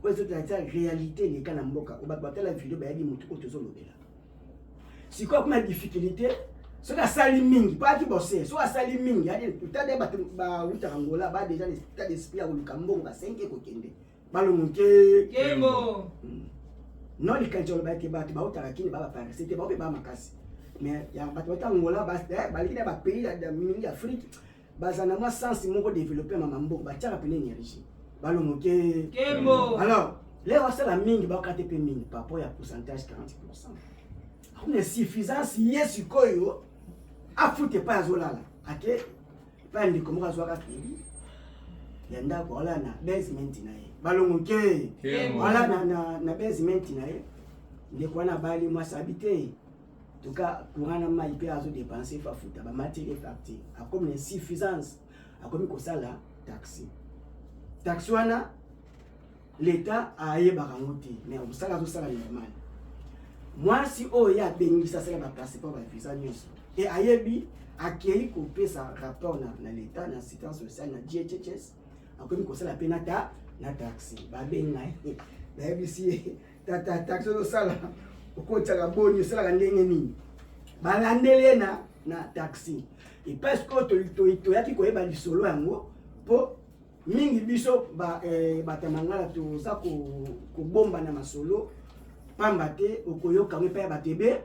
Oyo ezotala réalité eleka na mboka oyo, bato batala video, bayebi motu oyo tozolobela. Sikoyo akoma difficulté, soki asali mingi mpo ayaki bose, soki asali mingi tade, bato bawutaka Ngola ba déjà état d'esprit ya koluka mbongo, basenke kokende, balongo ke non. Likanisi oloba ete bato bautaka kini ba baparese te, bao mpe ba makasi, mais ya bato bauta Ngola baleki na bapays mingi Afrique, baza na mwa sens moko développé, mama mboka batiaka pene énergie. Balongo ke. Kembo. Alors lero asala mingi, bakate mpe mingi par rapport ya pourcentage 40. Akuna insuffisance. Ye sikoyo afuta epai azolala, ake epai ya ndeko moko azwaka crédit ya ndako, alala na basement na ye. Balongo ke. Kembo. Wala na basement na ye. Ndeko wana abali mwasi, abi te tuka courant na mai mpe azodépenser, fa futa bamateli facture. Akomi na insuffisance, akomi kosala taxi. Taxi wana, leta ayebaka yango te, mais mosala azosala normal. Mwasi oyo ye abengisa, asala bapasseport, bavisa nyonso e ayebi, akei kopesa rapport na leta, na assistance sociale, na DHHS. Akomi kosala mpe na taxi. Babenga ye, bayebisi ye: "Tata, taxi ozosala, okotiaka boni? Osalaka ndenge nini?" Balandeli ye na taxi epai. Sikoyo toyaki koyeba lisolo yango mpo mingi biso bato ya mangala toza kobomba na masolo, pamba te okoyoka yango epai ya bato ebele.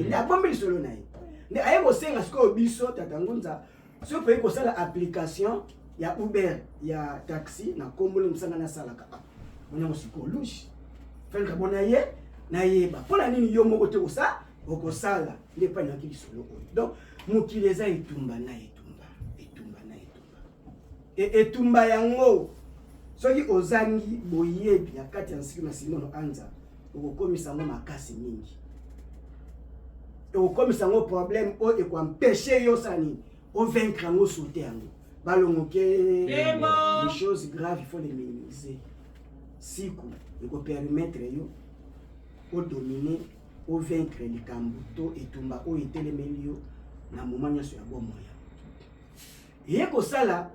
Nde abombi lisolo na ye, nde aye kosenga sikoyo biso: "Tata Ngunza, soki okoki kosala application ya Uber, ya taxi na nkombolo mosanga nasalaka." Ah, bonyango sikoyo lushe felika bona ye nayeba mpo na nini yo moko te okosala. Nde epai nayaki lisolo oyo. Donc mokili eza etumba na etumba, etumba na etumba. Etumba yango, soki ozangi boyebi ya kati ya nsiki na Simono Anza, okokomisa yango makasi mingi, okokomisa yango problème oyo ekoempêcher yo osala nini? Ovaincre yango, saute yango. Balongo ke. Kembo. Les choses graves, il faut les minimiser. Siku ekopermettre yo odominer, ovaincre likambo to etumba oyo etelemeli yo na moment nyonso ya bomoi. Eye kosala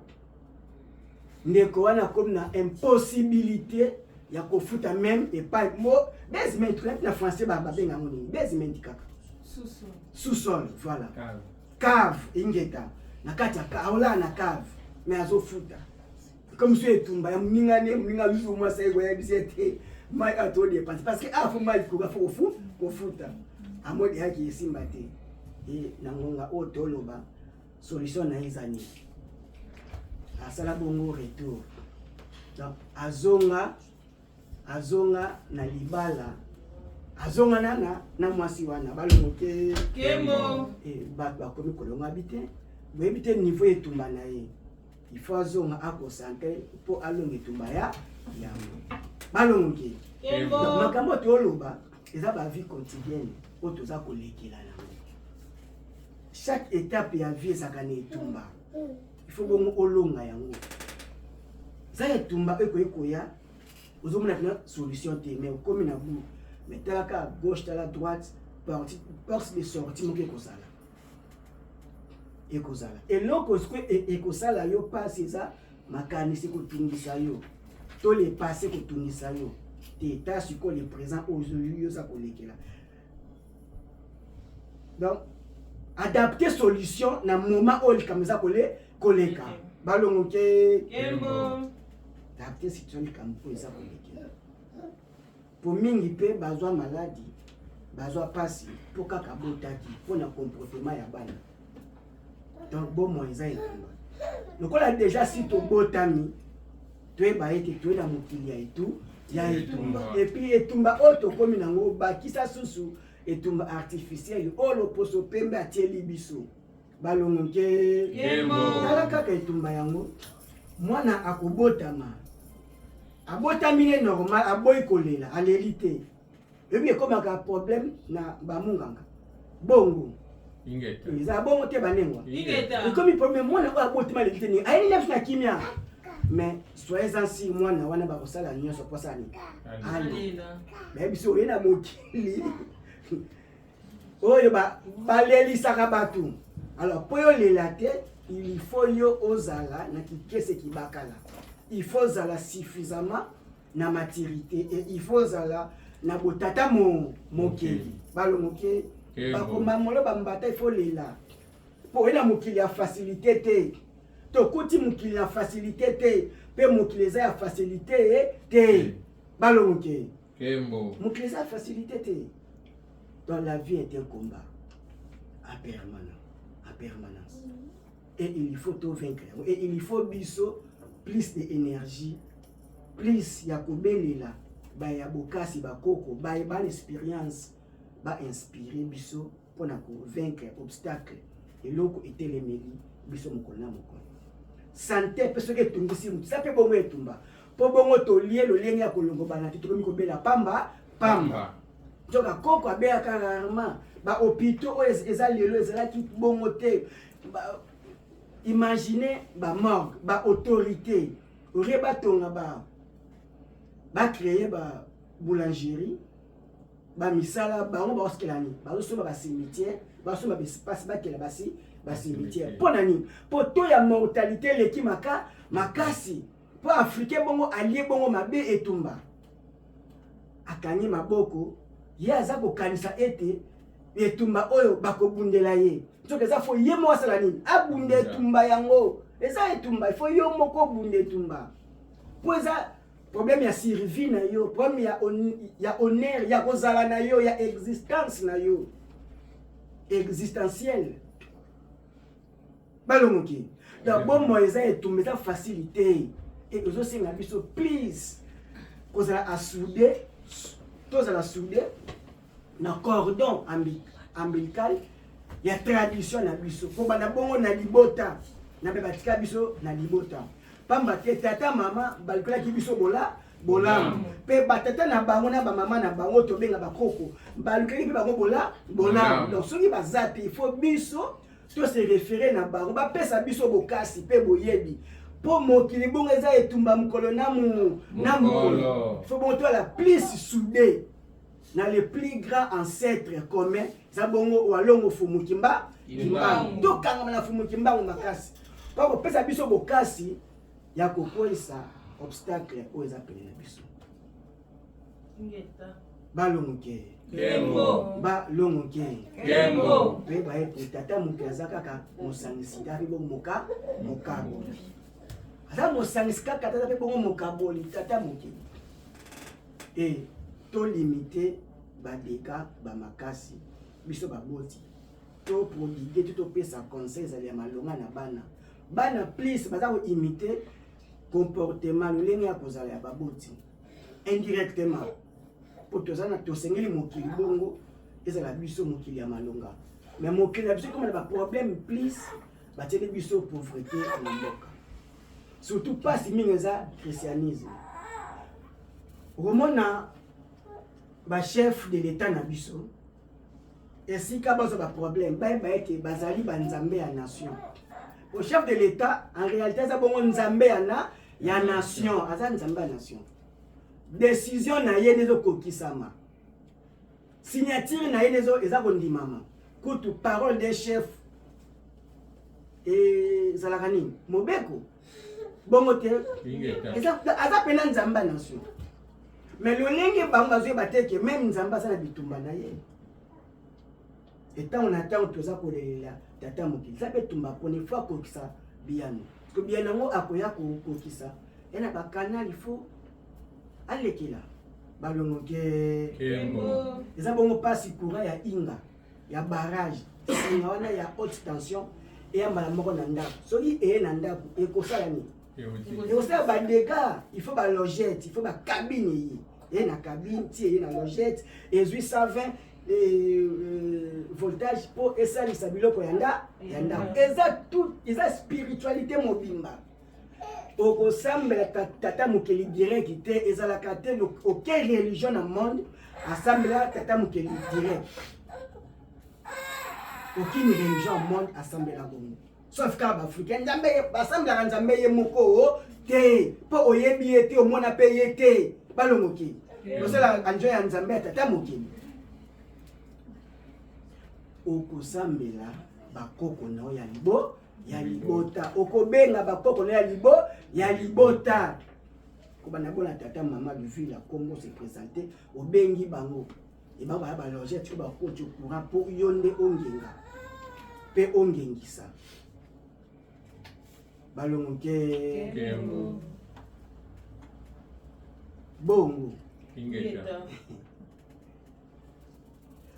ndeko wana akomi na impossibilité ya kofuta même epai mo basement. Na français babenga yango nini? Basement kaka? Sous-sol. Sous-sol, voilà. Cave. Cave, ingeta. Na kati ya aolala na cave, mais azofuta comme so etumba ya moninga ne moninga lusu. Mwasi aye koyebisa ete mai atodépenser, parce que afo mai koka fo kofuta amodi yaki esimba te. E na ngonga oyo toloba, solution na ye eza nini? Asala bongo retour, donc azonga na libala, azonga na mwasi wana. Balongo te. Kembo. E, bato bakomi kolonga bi te, boyebi te niveau etumba na ye. Il faut azonga, akoconcentrer mpo alonga etumba ya yango. Balongo ke. Kembo. Donc, makambo oyo tooloba eza bavie quotidienne oyo toza kolekela nango. Chaque étape ya vie ezalaka na etumba, il faut bongo olonga yango. Eza etumba oyo ekoki koya, ozomona mpena solution te, mais okomi na bout, mais talaka gauche, tala droite, porte de sortie moko ekozala. Ekozala eloko sikoyo ekosala yo mpasi, eza makanisi ekotungisa yo to le passé ekotungisa yo te. Ta sikoyo le présent oyo yo oza kolekela. Donc adapter solution na moment oyo likambo eza koleka. Balongo ke. Kembo. Adapter situation, likambo oyo eza kolekela. Po mingi mpe bazwa maladi, bazwa mpasi mpo kaka botaki, mpo na comportement ya bana. Donc bomoi eza etumba. Lokola déjà si tobotami, toyeba ete toye na mokili ya etumba. Et puis etumba oyo tokómi nango, bakisa susu etumba artificiel oyo loposo pembe atieli biso. Balongo ke. Kembo. Tala kaka etumba yango: mwana akobotama, abotami ne normal, aboyi kolela, aleli te. Ebi ekomaka problème na bamunganga bongo. Ingeta. Eza bongo te, banengwa? Ingeta. Ekomi problème. Mwana oyo abotama aleli te, nini ayeli na biso na kimia, mais soyez-en sûr, mwana wana bakosala nyonso mpo asala nini? Ali. Alela. Bayebi so oye na mokili oyo balelisaka bato. Alors mpo yo olela te, il faut yo ozala na kikese kibakala, il faut ozala suffisamment na maturité et il faut ozala na botata mokeli. Balongo ke. Kembo. Bakomamolo bambata, il faut lela mpo oye na mokili ya facilité te. Tokuti mokili ya facilité te, mpe mokili eza ya facilité te. Balongo ke. Kembo. Mokili eza ya facilité te. Donc la vie est un combat à permanent, à permanence, et il faut to vaincre yango et il faut biso plus d'énergie. Plus ya kobelela baye ya bokasi, bakoko baye bana experience, ba inspire biso mpona ko vaincre obstacle eloko etelemeli biso mokolo na mokolo. Sante mpe soki etungisi moto, eza mpe bongo etumba, mpo bongo tolie lolenge ya kolongobana te, tokomi kobela pamba pamba. Nzoka koko abelaka rarement. Ba hôpitaux oyo eza lelo ezalaki bongo te. Imagine ba morgue, ba autorité orie batonga, ba créer ba boulangerie, bamisala bango baosikela nini, bazosomba ba cimetière, bazosomba ba espace, bakela basi ba cimetière. Mpo na nini? Mpo to ya mortalité eleki makasi, mpo africain bongo alie bongo mabe etumba, akangi maboko, ye aza kokanisa ete etumba oyo bakobundela ye. Soki eza, faut ye moko asala nini? Abunda etumba yango. Eza etumba, il faut yo moko obunda etumba, mpo eza problème ya survie na yo, problème ya honneur, ya kozala na yo, ya existence na yo, existentiel. Balongoki. Donc bomoi eza etumba, eza facilité e ezosenga biso plus kozala soudé, tozala soudé na cordon ombilical ya tradition na biso, kobanda bongo na libota na mpe batika biso na libota, pamba te tata mama balukelaki biso bola bolamu, mpe batata na bango na bamama na bango, tobenga bakoko, balukelaki mpe bango bola bolamu. Donc soki baza te, il faut biso to se référer na bango, bapesa biso bokasi mpe boyebi, mpo mokili bongo eza etumba mokolo na mokolo. Faut bongo toala plus soudé na le plus grand ancêtre commun, eza bongo Walongo Fumu Kimbangu. Tokangama na Fumu Kimbangu makasi, mpo kopesa biso bokasi ya kokweyisa obstacle oyo eza pene na biso. Balongoke, balongoke. Toyeba ete tata moto aza kaka mosangisi te, ape bongo mokaboli. Aza mosangisi kaka tata, mpe bongo mokaboli tata mokili. E tolimite badeka bamakasi, biso baboti toprodiguer to topesa conseil ezali ya malonga na bana. Bana plus baza koimiter comportement, lolenge ya kozala ya baboti indirectement, mpo toza na tosengeli mokili bongo ezala biso mokili ya malonga. Mais mokili na biso ekoma na baproblème, plus batieli biso pauvreté na mboka, surtout mpasi mingi eza christianisme. Okomona bachef de l'état na biso, esika bazwa baproblème, bayeba ete bazali banzambe ya nation. Po chef de l'état en réalité aza bongo nzambe ya nation, aza nzambe ya nation. Décision na ye nde ezokokisama, signature na ye nde eza kondimama. Kutu parole des chefs ezalaka nini? Mobeko bongo te. Aza mpena nzambe ya nation, mais lolenge bango bazoyeba te ke même nzambe aza na bitumba na ye. Etango na ntango toza kolelela tata mokili, eza mpe etumba, mpona il faut akokisa biyano, parce que biyano yango akoya kokokisa ye na bacanal, il faut alekela. Balongoke, eza bongo mpasi. Courant ya Inga ya barrage, singa wana ya haute tension eya mbala moko na ndako. Soki eye na ndako, ekosala nini? Ekosala badégâts. Il faut balogette, il faut bacabine. Eye na cabine ti eye na logette, ezwi 120 voltage mpo esalisa biloko ya ndako. Eza tout, eza spiritualité mobimba. Okosambela tata mokeli direct te, ezalaka te. Aucune religion na monde asambela tata mokeli direct, aucune religion monde asambela bongo, sauf kaka baafricain. Nzambe, basambelaka nzambe ye moko te, mpo oyebi ye te, omona mpe ye te. Balongoki osala anjo ya nzambe ya tata mokili. Okosambela bakoko na yo ya libota, okobenga bakoko na ya libota, kobanda bona tata, mama Luvila, kombo se présente, obengi bango, ebango baya balogette oyo bakoti courant, mpo yo nde ongenga mpe ongengisa. Balongoke bongo.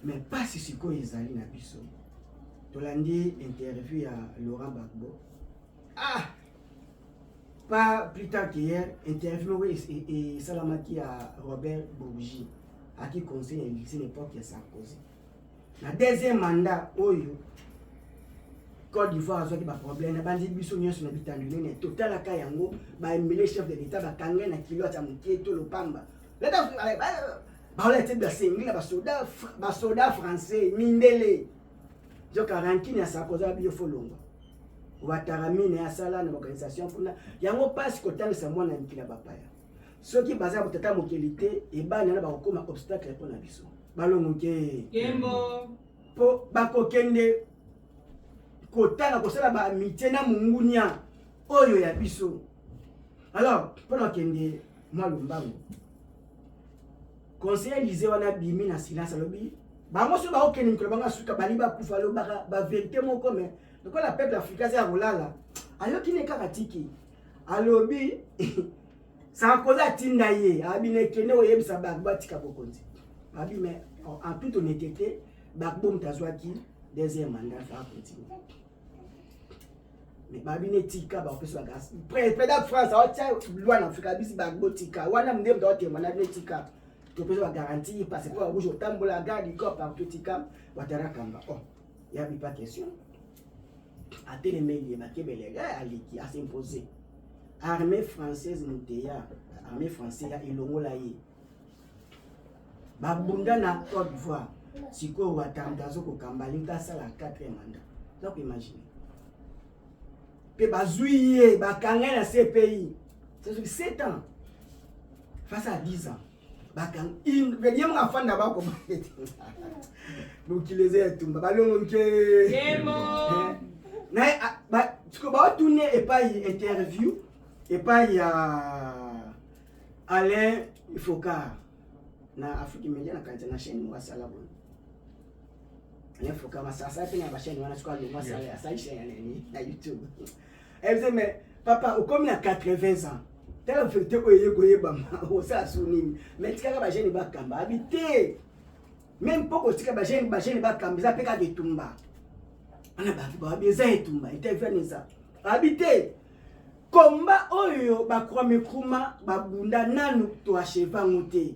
Mais mpasi sikoyo ezali na biso. Tolandi interview ya Laurent Gbagbo. Ah! Pas plus tard qu'hier, interview moko esalamaki ya Robert Bourgi, aki conseil ya Elysée na époque ya Sarkozy. Na deuxième mandat oyo Côte d'Ivoire azwaki ba problème na bandi biso nyonso na bitando nene totalaka yango ba emele chef de l'État bakanga na kilo ya moke to lopamba. Baola te basengi na basoda basoda français mindele Joka rancune ya Sarkozy abi yo fo longwa. Ouattara mine asala na organisation kuna yango pasi kotangisa mwana mikili ya bapaya. Soki baza tata mokeli te ebana na bakokoma obstacle mpo na biso. Balongo ke. Kembo. Po bakokende kotanga kosala ba amitié na mungunia oyo ya biso. Alors mpo na kende mwa lombango Conseiller Lise wana abimi na silence alobi bango soki bakokende mikolo bango asuka bali bakufa alobaka baverité moko mais lokola peuple africain aza ya kolala ayoki ne kaka tiki alobi Sarkozy atinda ye abi na ekende koyebisa Gbagbo atika bokonzi abi mais en toute honnêteté Gbagbo moto azwaki deuxième mandat fa continue mais babi ne tika bakopesa bagasi président France aotia loi na Afrika bisi Gbagbo tika wana nde moto aotema na bino tika topesa bagarantie passeport rouge otambola garde du corps partout tika Ouattara kamba oh yabi pas question atelemeli ye bakebele aleki asimpose armée française moteya armée français ya elongola ye babunda na Côte d'Ivoire sikoyo Ouattara moto azokokamba alingi asala 4 mandat oza koimagine mpe bazwi ye bakanga na CPI soki 7 ans face à 10 ans bakanga ye moko afanda bakobete mokili eza etumba balongo nke naye sikoyo baotune epai interview epai ya Alain Focard na Afrique Media na kanisa na chaîne moko asala boye Alain Focard asala mpe na ba chaîne wana sikoyo alongwa asala asali chaîne ya nini na YouTube ebise mais papa okomi na 80 ans tala vérité oyo eye koyebama osala su nini mais tikaka ba jeune bakamba abi te même mpo kotika ba jeune ba jeune bakamba eza mpe kaka etumba wana bato babi eza etumba interview wana eza abi te Combat oyo ba Kwame Nkrumah babunda nanu to acheve yango te.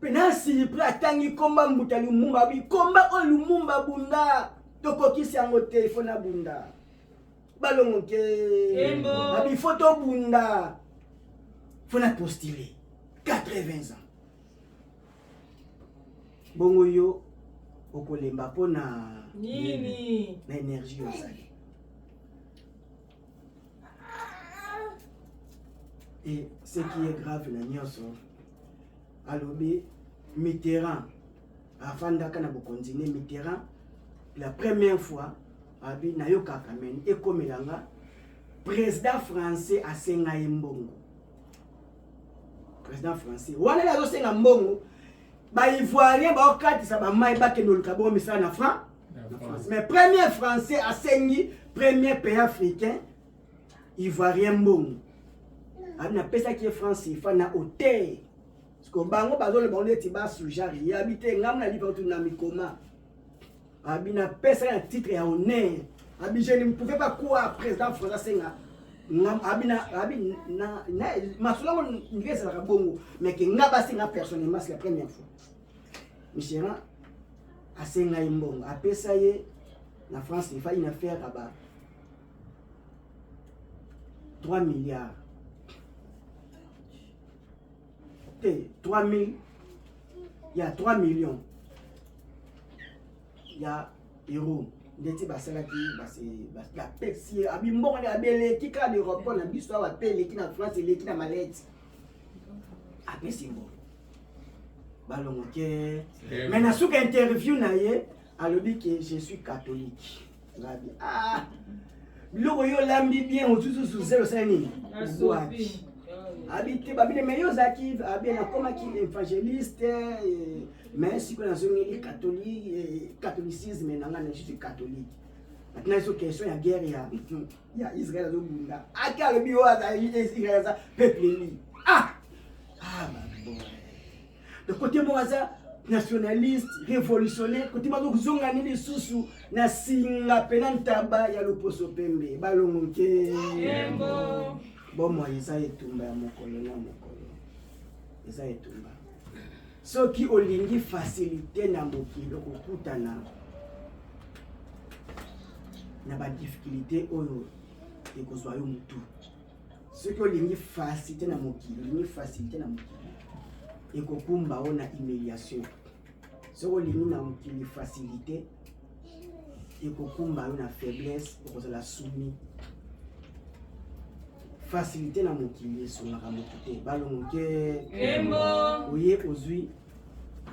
Pe na surpris atangi komba mbuta Lumumba abi combat oyo Lumumba abunda tokokisi yango te il faut nabunda. Balongo ke abi faut tobunda. Faut na postuler 80 ans. Bongo yo okolemba mpo na nini? Na énergie ozali. Et ce qui est grave na nyonso alobi Mitterrand afandaka na bokonzi ne Mitterrand la première fois abi nayokaka mene ekomela nga président français asenga ye mbongo président français wana nde azosenga mbongo baivoirien baokatisa bamai bakende oluka bongo misala na france mais premier français asengi premier pays africain ivoirien mbongo abi napesaki ye france ifa na hotel siko bango bazoloba ngo neti basujare ye abi te ngai nalipa kutu na mikoma abi napesaki na titre ya honneur abi je ne pouvais pas croire président français asenga abi na abi na masolo yango ndenge ezalaka bongo mais ke nga basenga personnellement c'est la première fois Mitterrand asenga ye mbongo apesa ye na France il fallait une affaire à ba 3 milliards te 3000 ya 3 millions ya euro ndeti basalaki bapesi ye abi mbongo nde abi eleki kaka na aéroport na biso awa mpe eleki na france eleki na malete apesi mbongo balongo ke mais na suka interview na ye alobi ke je suis catholique ngabi ah biloko yo olambi bien osususu zelo osali nini obwaki abi te babine mais yo ozalaki abi nakomaki évangéliste eh, mais sikoyo nazongeli catholique eh, catholicisme na ngai na je suis catholique maintenant ezo question ya guerre ya ya Israël azobunda ake alobi oyo azali Israël aza peuple eli ah ah bon de côté moko aza nationaliste révolutionnaire côté moko kozonga nini lisusu na singa pena ntaba ya loposo pembe balongo te. Bomoi eza etumba ya mokolo na mokolo, eza etumba. Soki olingi facilité na mokili, okokutana na badifficulté oyo ekozwa yo motu. Soki olingi facilité na mokili, olingi facilité na mokili, ekokumba yo na humiliation. Soki olingi na mokili facilité, ekokumba yo na faiblesse, okozala soumis. Facilité na mokili esungaka motu te. Balongo ke oye ozwi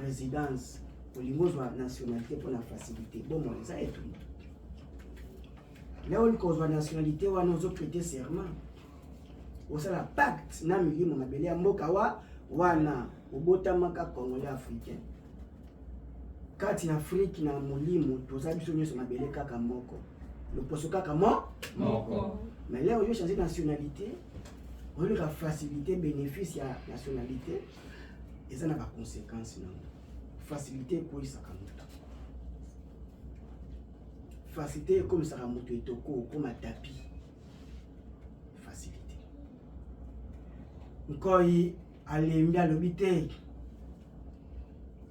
résidence, olingi ozwa nationalité mpona facilité. Bomoi eza etumba. Leo olingi kozwa nationalité wana, ozoprêter serment, osala pacte na milimo mabele ya mboka wa wana obotamaka. Congolais, africain, kati na Afrique na molimo toza biso nyonso mabele kaka moko, loposo kaka mo moko. Mais leo oyo changer nationalité, oyoka facilité, bénéfice ya nationalité eza na baconséquence nango. Facilité ekweyisaka moto, facilité ekomisaka moto etoko, okoma tapis. Facilité, Nkoi alembi, alobi te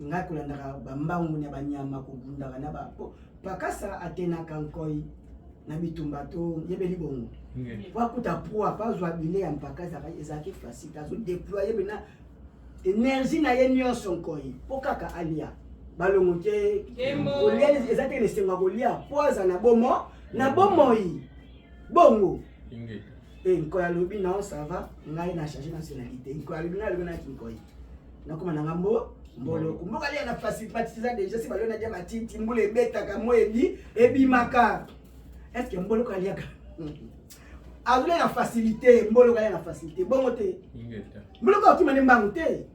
ngai kolandaka bambangu na banyama, kobundaka na ba po pakasa atenaka nkoi na bitumba to yebeli bongo po akuta proie, po azwa bile ya mpaka. Ezalaki facile, azodéployer mena énergie na ye nyonso nkoi mpo kaka alia. Balongo te, kolia eza te esengo ya kolia mpo aza na bomo na bomoi bongo. Nkoi alobi: "Non, ça va, ngai na change nationalité." Nkoi alobi: "Ngai alobi naki nkoi, nakoma na ngambo mboloko." Mboka lia na facilité eza déjà si balona dia matiti, mbula ebetaka, mo ebi ebimaka. Est ce que mboloko aliaka, azolia na facilité? Mboloko alia na facilité bongo te. Mboloko akima nde mbangu te.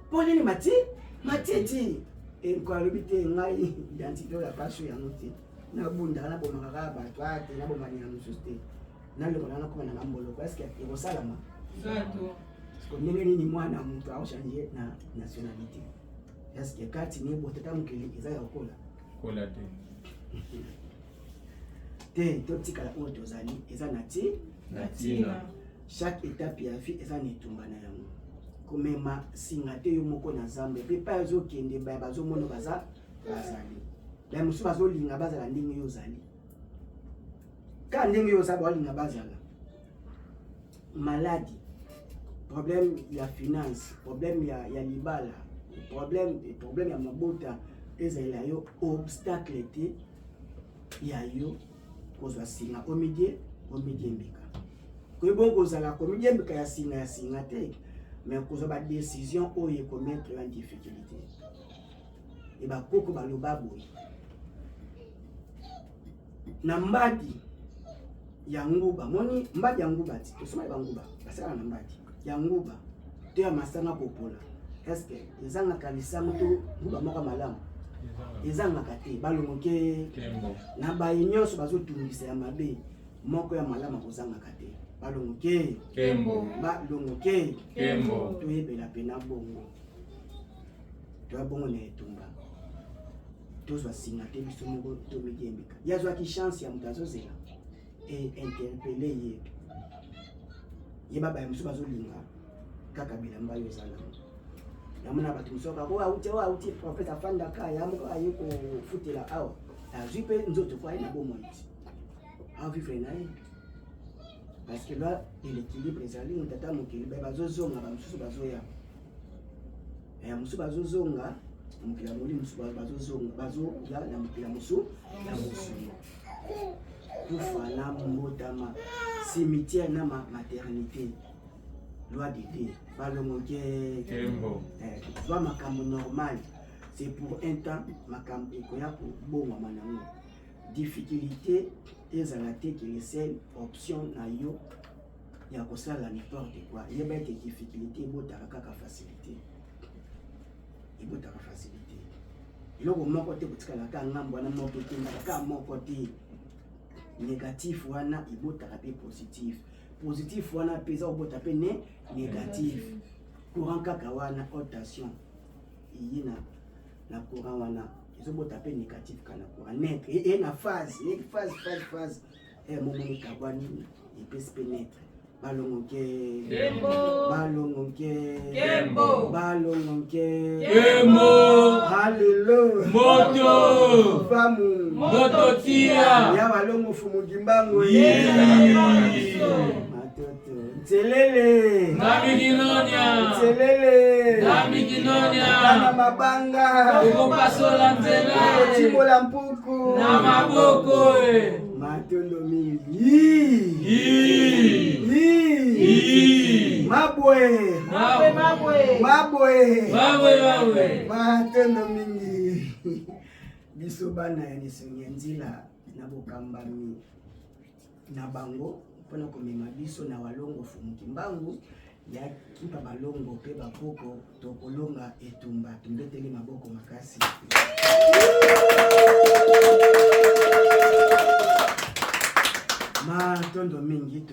Mpo nini? Mati matiti. Nkoi alobi te, ngai identité oyo apaso yango te, nabundaka, nabomaka kaka bato aya te, nabomani na mosusu te, nalongola, nakoma nanga mboloko. Est ce que ekosalama? Ndenge nini mwana moto aochange na nationalité? Est ce que kati ne botata mokili eza ya kokola? Kola te. Te, totikala oyo tozali, eza na ti na ntina. Chaque étape ya vie eza na etumba na yango. Komema singa te yo moko na zamba, epe epai ozokende, baya bazomona, baza bazali baya mosusu bazolinga bazala ndenge yo ozali, ka ndenge yo oza, baolinga bazala. Maladie, problème ya finance, problème ya libala, problème ya mabota, ezalela yo obstacle te ya yo kozwa singa omidie omidiembika. Koyebongo kozala komidiembika ya singa ya singa te, mais kozwa badécision oyo ekomettre yo en difficulté. E bakoko baloba boye: na mbadi ya nguba, moni mbadi ya nguba ti tosomali banguba basalaka na mbadi ya nguba to ya masanga kopola, est-ce ezangaka lisango to nguba moko malamu? Ezangaka te. Balongoke na baye nyonso bazotungisa ya mabe, moko ya malamu akozangaka te. Balongoke, balongoke, toyebela pena bongo, toya bongo na etumba, tozwa singa te biso moko tomidiembika. Ye azwaki chance ya moto azozela e interpeller ye. Yeba baye mosusu bazolinga kaka bilamba oyo eza nango. Namona bato mosusu kaka oyo auti, oyo auti prophète, afandaka ya moko, aye kofutela awa, azwi mpe nzoto po aye na bomoi ti avivre na ye, parce que loi de l'équilibre ezali. Tata mokili, baye bazozonga, bamosusu bazoya, ya mosusu bazozonga na mokili ya molimo, mosusu bazozonga, bazoya na mokili ya mosu ya mosuni. Kufa na mbotama, cimetière na maternité, loi de deux. Balongoke, zwa makambo normal, c'est pour un temps. Makambo ekoya kobongwama nango. Difficulté ezala te que le seule option na yo ya kosala n'importe quoi. Yeba ete difficulté ebotaka kaka facilité, ebotaka facilité. Eloko moko te kotikala kaka ngambo wana moko, ekendaka kaka moko te. Négatif wana ebotaka mpe positif, positif wana mpe eza kobota mpe ne négatif. Courant kaka wana, haute tension eye na courant wana, ezobota mpe négatif kaka na courant net, eye na phase, phase, phase, phase, momoni kabwani. Epesi mpe netre. Balongo nke. Kembo. Balongo nke. Kembo. Balongo nke. Kembo. Hallelujah. Moto. Famu. Moto tia. Ya balongo fumu kimbangu. Yee. Matoto. Nselele. Nami kinonya. Nselele. Nami kinonya. Kana mabanga. Okopasola nzela. Okotimbola mpuku. Na maboko e. Matondo mingi. Ii. Ii. Ii. Mabwe. Mabwe, mabwe. Mabwe. Mabwe mabwe. Matondo mingi. Biso bana ya Nisongi ya Nzila na bokambami na bango mpona komema biso na walongo Fumu Kimbangu ya kimpa balongo mpe bakoko tokolonga etumba tombeteli maboko makasi. Matondo mingi.